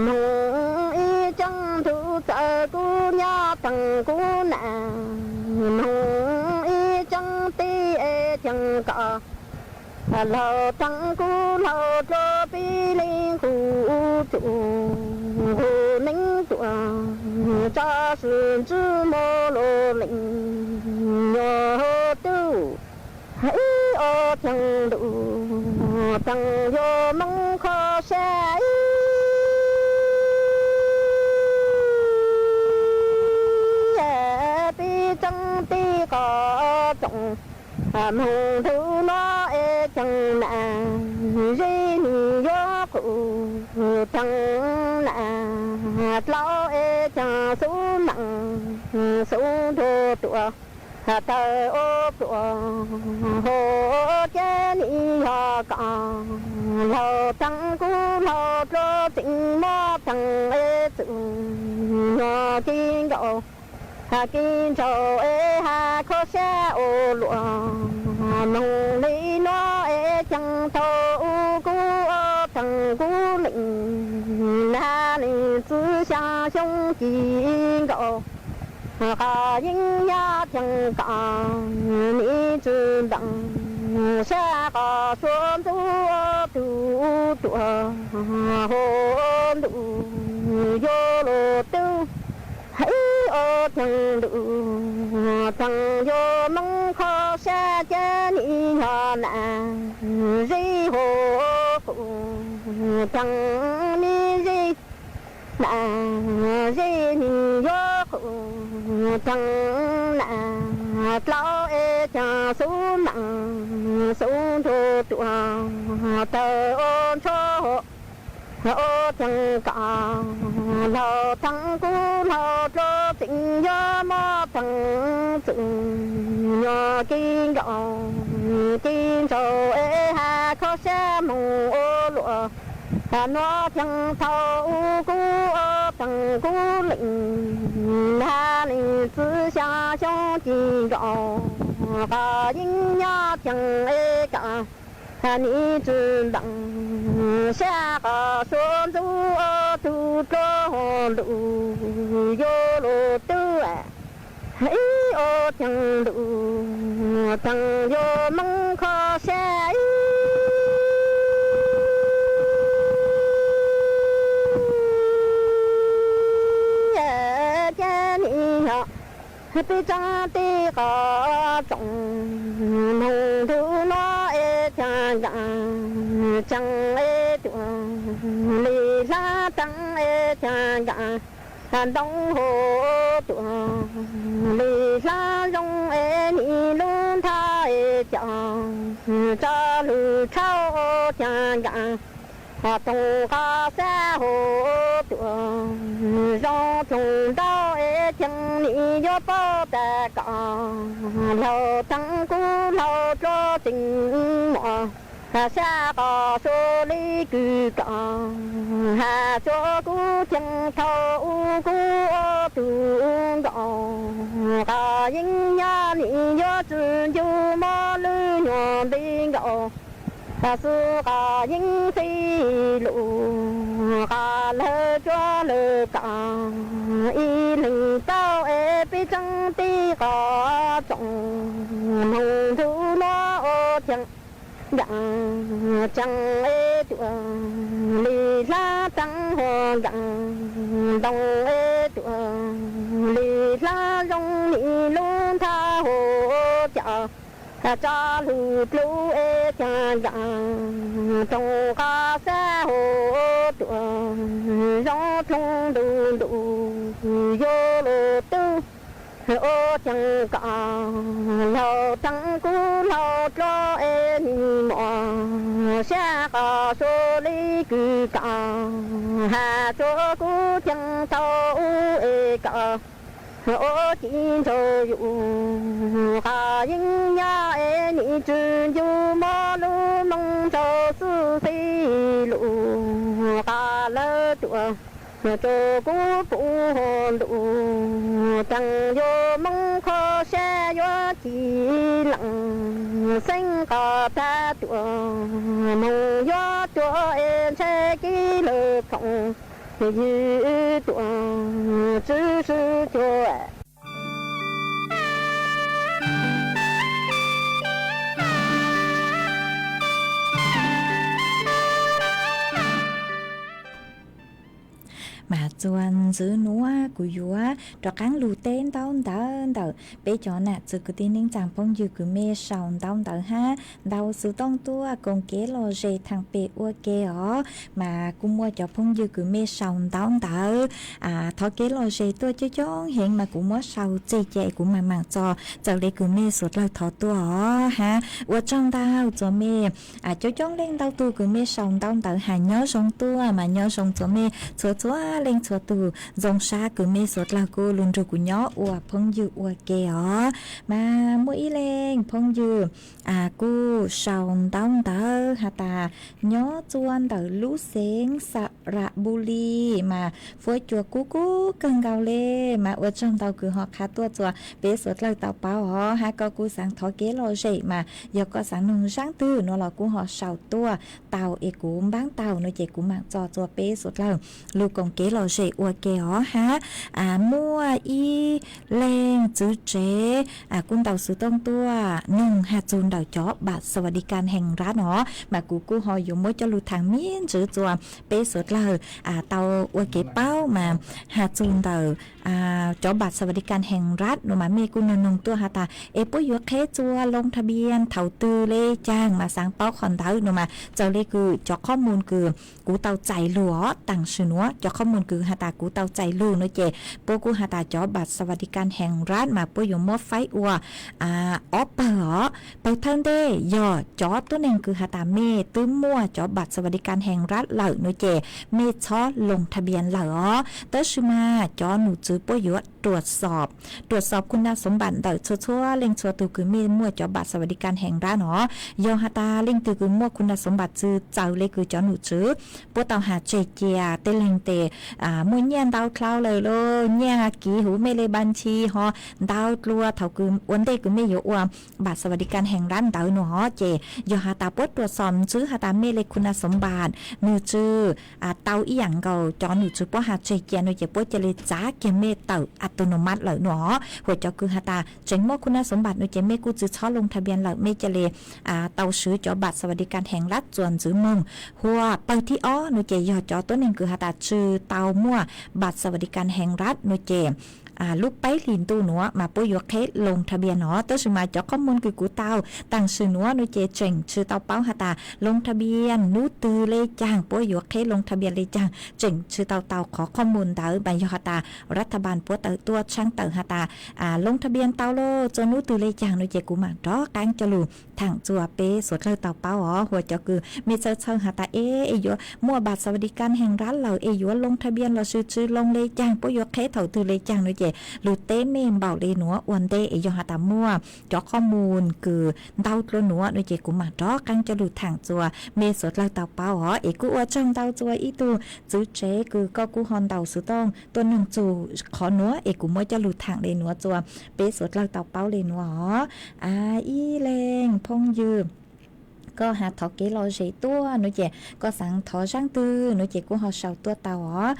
moog ib tseeb ntug txawm kuv nyab theej kuv nam, moog ib tseeb tij es cheej kom laug theej kuv laug rov pib li nqus tsuj nqus neeb tuaj, tsav sib ntsib muaj luag leej nyuag tub. Ib ob cheej ntuj theej yuav moog kho sab ib, pib tseeb tij qhov tsoom, moog ntuj no es cheej nam, zeb nim yuav qus theej nam, dlau es cheej xub meem xub nrug tuaj, tawg ua pluas hua ces nim yog kom laug theej kuv laug rov tseem muab theej es txwm nyuag kis nkaus, kis ntsaum es hab kho sab ua luaj, moog li no es cheej thaum u kuv ob theej kuv leej, nag leej txwv xyaa xyoo ci nkaus, qhov yeeb nyab cheej kom nim tsi ntees, sab qhov suav ntxub tug tuaj, hua ntuj yuav luag tub. Ib ob cheej ntuj theej yuav moog kho sab ces nim yog nam, zeb hua qus theej mi zeb, nam zeb nim yuav qus theej nam, dlau es cheej xub meem xub nrug tuaj, tawg ua ntsho ua cheej kom laug theej kuv laug rov tseem yuav muab theej txwm nyuag kis nkaus, kis ntsaum es hab kho sab moog ua luaj, nuav cheej thaum u kuv ob theej kuv leej, nag leej txwv xyaa xyoo ci nkaus, qhov yeeb nyab cheej es kom nim tsi ntees, sab qhov suav ntxub tug tuaj, hua ntuj yuav luag tub. Ib ob cheej ntuj theej yuav moog kho sab ib, ces nim yog peb tseeb tij qhov tsoom, moog ntuj no es cheej nkees, tseej es tuaj li hlab teeb es cheej nkees, ntoo hua tuaj li hlab zoo es nim lub nthab es cov, tso lug tshauj cheej nkees, toog qhov xab hua tuaj, zoo tsoog ntau es cheej nim yuav paub tas kom laug theej kuv laug rov tseem muaj, sab qhov suav li kws kom, hab suav kuv cheej thaum u kuv ob tug nkaus, qhov yeeb nyab nim yuav tsi ncu muab lub nyuag nti nkaus, xwb qhov yeeb txij lug, qhov lawv tsuab lawv kom, ib leeg paub es peb tseeb tij qhov tsoom, moog ntuj no ua cheej nkees, tseej es tuaj li hlab teeb hua nkees, ntoo es tuaj li hlab zoo nim lub nthab hua cov, tso lug dlub es cheej nkees, toog qhov xab hua tuaj Ua zoo ploog ntu ntu yuav luag tub, ua ceev kom laug teev kuv laug dlov es nim mos sab qos suav li kws kom has tsuav kuv ceev tau ub es kom ua ci nraug yus qos yeeb nyob es nim tsw ncu mos lub moo nraug xub xis lus qos lawv tuam rau kuv puv ntu teev yuav moo kho sab yuav ci lees xeeb qos tag tuam moog yuav tuam es ntshai kib lawv khoom ywg tuam tswv swb cua. Mas txuas ntxiv nuav kuv yuav rov qaab lug teb ntaub ntawv ntawm peb cov nam txiv kwv tij neej tsaa phooj ywg kws mej sau ntaub ntawv hab ntau xov tooj tuaj koom kev lom zem thaam pem ua ke os. Mas kuj muaj cov phooj ywg kws mej sau ntaub ntawv thov kev lom zem tuaj coob coob heev mas kuv muab sau txij ces kuv maam maam txo txawm le kws mej suav dlawg thov tuaj os hab. Ua tsaug ntau txuas mej coob coob leej ntau tug kws mej sau ntaub ntawv has nyob zoo tuaj mas nyob zoo txuas mej txhua txhua leej txhua tug. Zoo sab kws mej suav dlawg kuj lug nrug kuv nyob ua phooj ywg ua ke os. Mas muaj ib leej phooj ywg kuj sau ntaub ntawv has tas nyob txuas ntawm lub xeev Xarabuli mas fuab cua kub kub kawg nkaus le. Mas ua tsaug ntau kws ho qha tuaj txuas peb suav dlawg tau paub os hab koj kuj xaav thov kev lom zem mas yog koj xaav noog zaab twg nuav los kuj ho sau tuaj tau es kuv npaab tau no ces kuv maam txo txuas peb suav dlawg lug koom kev lom zem ua ke os hab. Muaj ib leej txiv tsev kuj ntau xov tooj tuaj noog has txug ntawm cov bas xas vas di kas hees rab no mas kuv kuj ho yuav muab coj lug thaam me ntsis txuas peb suav dlawg tau ua kev paub mas has txug ntawm cov bas xas vas di kas hees rab no mas mej kuj noog noog tuaj has tas es puab yuav qheb txuas loo tha npias thaum twg le caag mas xaav paub qhov ntawd no mas txawm le kws cov qhob mus kws kuv tau txais lug os taam sim nuav cov qhob mus kws has tas kuv tau txais lug no ces puab kuj has tas cov bas xas vas di kas hees rab mas puab yuav muab faib ua ob pawg os. Pawg thawj ntej yog cov tuab neeg kws has tas mej twb muaj cov bas xas vas di kas hees rab lawm no ces mej txhob loo tha npias lawm os. Tab sis mas cov num tswv puab yuav ruam xob, ruam xob khu na xoov npam ntawm txhua txhua leej txhua tug kws mej muaj cov bas xas vas di kas hees rab no. Yog has tas leej twg kws muaj khu na xoov npam txwv txawv le kws cov num tswv puab tau has tseg cia tej leeg tes muaj nyiaj ntau dlhau lawm los nyiaj kiv huv mej le npas ntshis ho ntau dlua thaum kws ua ntej kws mej yuav ua bas xas vas di kas hees rab ntawd no ces yog has tas puab ruam xob ntxwv has tas mej le khu na xoov npam num tswv tau ib yaam nkaus cov num tswv puab has tseg cia no ces puab ca le txav kiag mej tawm a tu no mas lawm no. Huam cov kws has tas tseem muaj khu na xoov npam no ces mej kuj tsi txhob loo tha npias lawm, mej ca le tau swv cov bas xas vas di kas hees rab txuas ntxwv moog. Huam pawg thib ob no ces yog cov tuab neeg kws has tas tsi tau muaj bas xas vas di kas hees rab no ces lub peb hlis ntuj nuav mas puab yuav qheb loo tha npias no. Tab sis mas cov qhob mus kws kuv tau taam sim nuav no ces tseem tsi tau paub has tas loo tha npias nub twg le caag, puab yuav qheb loo tha npias le caag, tseem tsi tau tau qhov qhob mus ntawd mas yog has tas rab tha npas puab tawm tuaj tshaab tawm has tas loo tha npias tau lauj txuas nub twg le caag no ces kuv maam rov qaab coj lug thaam txuas peb suav dlawg tau paub os. Huam cov kws mej txhawj txhawj has tas es yuav muaj bas xas vas di kas hees rab lawm es yuav loo tha npias los sis tsi loo le caag, puab yuav qheb thaum twg le caag no ces lug teb mej npaum le nuav ua ntej es yog has tas muaj cov qhob mus kws ntau dlua nuav no ces kuv maam rov qaab coj lug thaam txuas mej suav dlawg tau paub os. Es kuj ua tsaug ntau txuas ib tug txiv tsev kws koj kuj ho ntaus xov tooj tuaj noog txug qhov nuav es kuv muab coj lug thaam le nuav txuas peb suav dlawg tau paub le nuav os. Ib leeg phooj ywg koj has thov kev lom zem tuaj no ces koj xaav thov zaab twg no ces kuj ho sau tuaj tau os.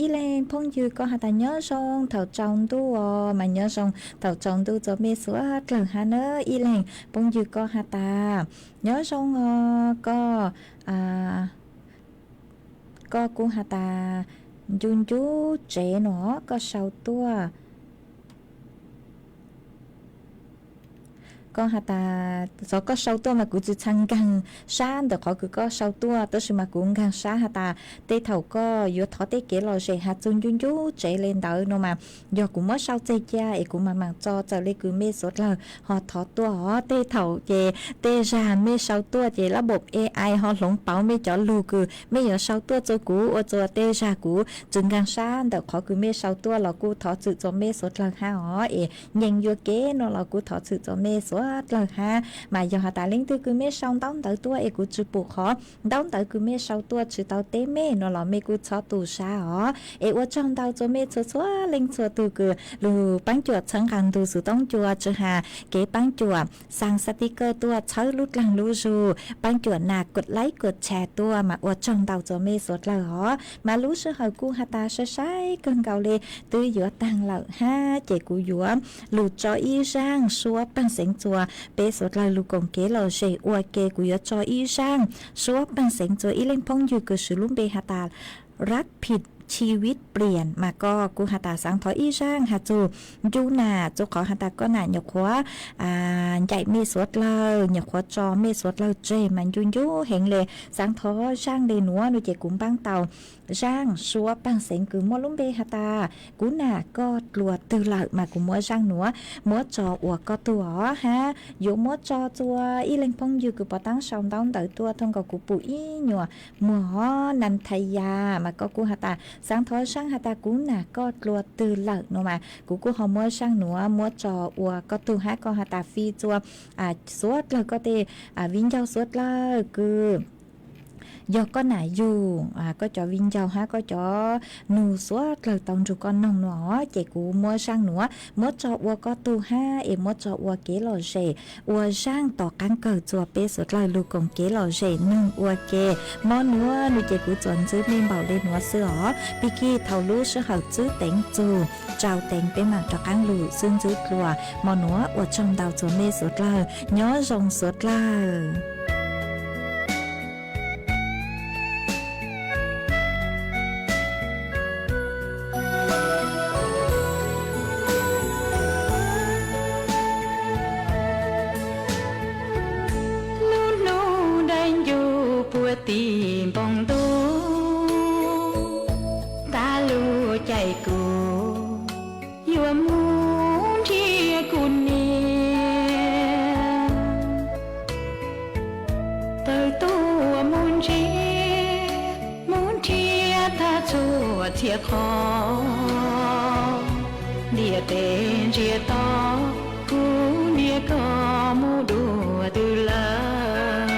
Ib leeg phooj ywg koj has tas nyob zoo thaum tsaus ntuj os, mas nyob zoo thaum tsaus ntuj txuas mej suav dlawg hab na. Ib leeg phooj ywg koj has tas nyob zoo os, koj koj kuj has tas ncu ncu tsev no koj sau tuaj Koj has tas xyov koj sau tuaj mas kuv tsis txhaj nkaag sab ntawm qhov kws koj sau tuaj, tab sis mas kuv nkaag sab has tas tej thaum koj yuav thov tej kev lom zem has txug ncu ncu tsev le ntawd no mas yog kuv muab sau txeg ca es kuv mam mam tso txawm le kws mej suav dlawg ho thov tuaj os. Tej thaum ces tej zag mej sau tuaj ces lab npaum A I ho hloov pauv mej cov lug kws mej yuav sau tuaj rua kuv ua rua tej zag kuv tsis nkaag sab ntawm qhov kws mej sau tuaj los kuj thov txwm rua mej suav dlawg hab os. Es nyeem yuam kev no los kuv thov txwm rua mej suav dlawg hab. Mas yog has tas leej twg kws mej sau ntaub ntawv tuaj es kuv tsis pum qhov ntaub ntawv kws mej sau tuaj tsis tau teb mej no los mej kuj txhob tu sab os. Es ua tsaug ntau rua mej txhua txhua leej txhua tug kws lug paab cuam txhawb nqaa ntug xuv toob cua tsi has kev paab cuam xaa xav tiv kawj tuaj txhawb lub dlaag lub zug, paab cuam nas kuam laib kuam tshas tuaj mas ua tsaug ntau rua mej suav dlawg os. Mas lub sij hawm kuj has tas sai sai kawg nkaus le twb yuav taag lawm hab ces kuv yuav lug tso ib zaaj suab paag xeev rua peb suav dlawg lug koom kev lom zem ua ke. Kuv yuav tso ib zaaj suab paag xeev rua ib leej phooj ywg kws swv lub npe has tas Rab Phim Chi Vib Pliam mas koj kuj has tas xaav thov ib zaaj has txug ncu nam, rua qhov has tas koj nam nyuam qhuav ncaim mej suav dlawg, nyuam qhuav tso mej suav dlawg tseg mas ncu ncu heev le. Xaav thov zaaj le nuav no ces kuv npaab tau zaaj suab paag xeev kws muaj lub npe has tas kuv nam koj dlua twg lawm mas kuv muab zaaj nuav muab tso ua koj tug os hab yuav muab tso rua ib leeg phooj ywg kws puav taab sau ntaub ntawv tuaj thooj nkaus kuv pum ib nyuas muag os, Nam Thas Yas mas koj kuj has tas xaav thov zaaj has tas kuv nam koj dlua twg lawm no mas kuv kuj ho muab zaaj nuav muab tso ua koj tug hab koj has tas fi rua suav dlawg koj tej viv ncaus suav dlawg kws yog koj nam yug, koj cov viv ncaus hab koj cov nug suav dlawg tau nrug koj noog no ces kuv muab zaaj nuav muab tso ua koj tug hab es muab tso ua kev lom zem ua zaaj tom qaab kawg rua peb suav dlawg lug koom kev lom zem noog ua ke. Mo nuav no ces kuv txuas ntxwv me npaum le nuav xwb os. Pig kig thaum lub sij hawm txwb teev txug tsau teev peb mam rov qaab lug xwb ntxwb dlua. Mo nuav ua tsaug ntau rua mej suav dlawg, nyob zoo suav dlawg. Lub hnub dai ncuj puag tim npoo ntuj, tag lub caij kuv yuav mus nrhiav kuv niam. Tawm tuaj mus ntsia, mus nrhiav tag txhua txhia qhov, ntiaj teb ntsiag to, kuv niam koj mus dua twg lawm.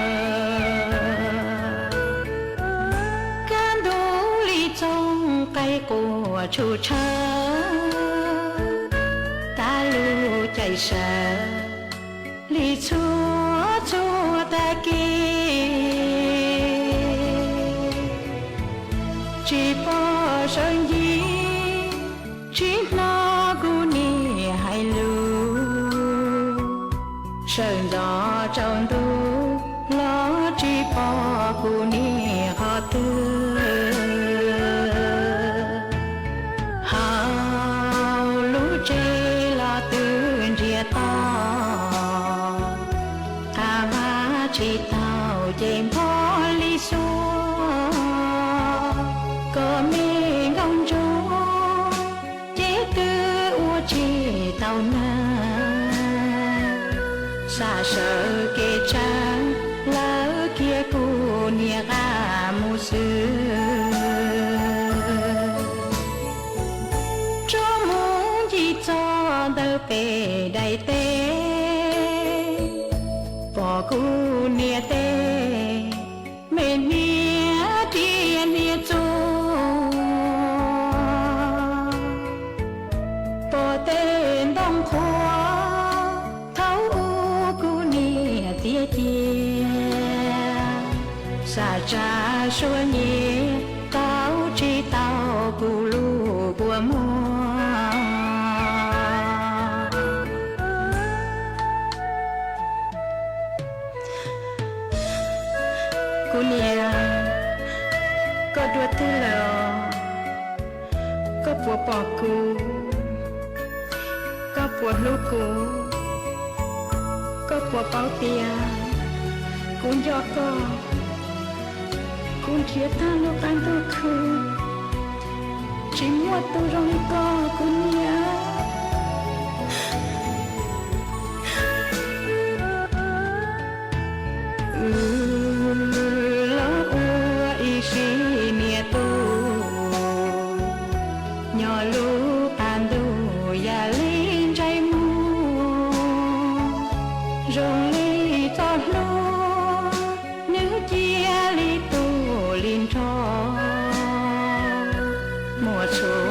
Kaj ntug li txooj qaib quaj tshuj tshawv, tag lub caij sawv li txhua txhua tag kis. Tsis pom sawv ncig, tsis hnov kuv niam hais lus, sawv ntxov tsaus ntuj los tsis pom kuv niam qhov twg. Hauv lub tsev los twb ntsiag to, qab vaj tsis taus ces npog li xuab, kom me nkauj ntsuag ces twb ua tsis tau nag. Sam sawv kev tsawg lawv kiag kuv niam qab mus xwb. Tsuas mus ncig txog ntawm pem daim teb, pom kuv niam tej me hniav riam hniav txuas, pom tej ntoo qhuav thaum ub kuv niam tiav cia, xav tsa suab nyiav tau tsis tau kuv lub kua muag. Kuv niam, koj dua twg lawm os? Koj puas pom kuv? Koj puas hlub kuv? Koj puas paub tias kuv nco koj, kuv nrhiav tag lub qab ntuj khwb, tsis muaj tus zoo li koj kuv niam. Wb los ua ib sim niam tub, nyob lub qab ntuj yam li ntsej muag, zoo li txoj hlua, nws cia li tu li nrho. Muaj txhua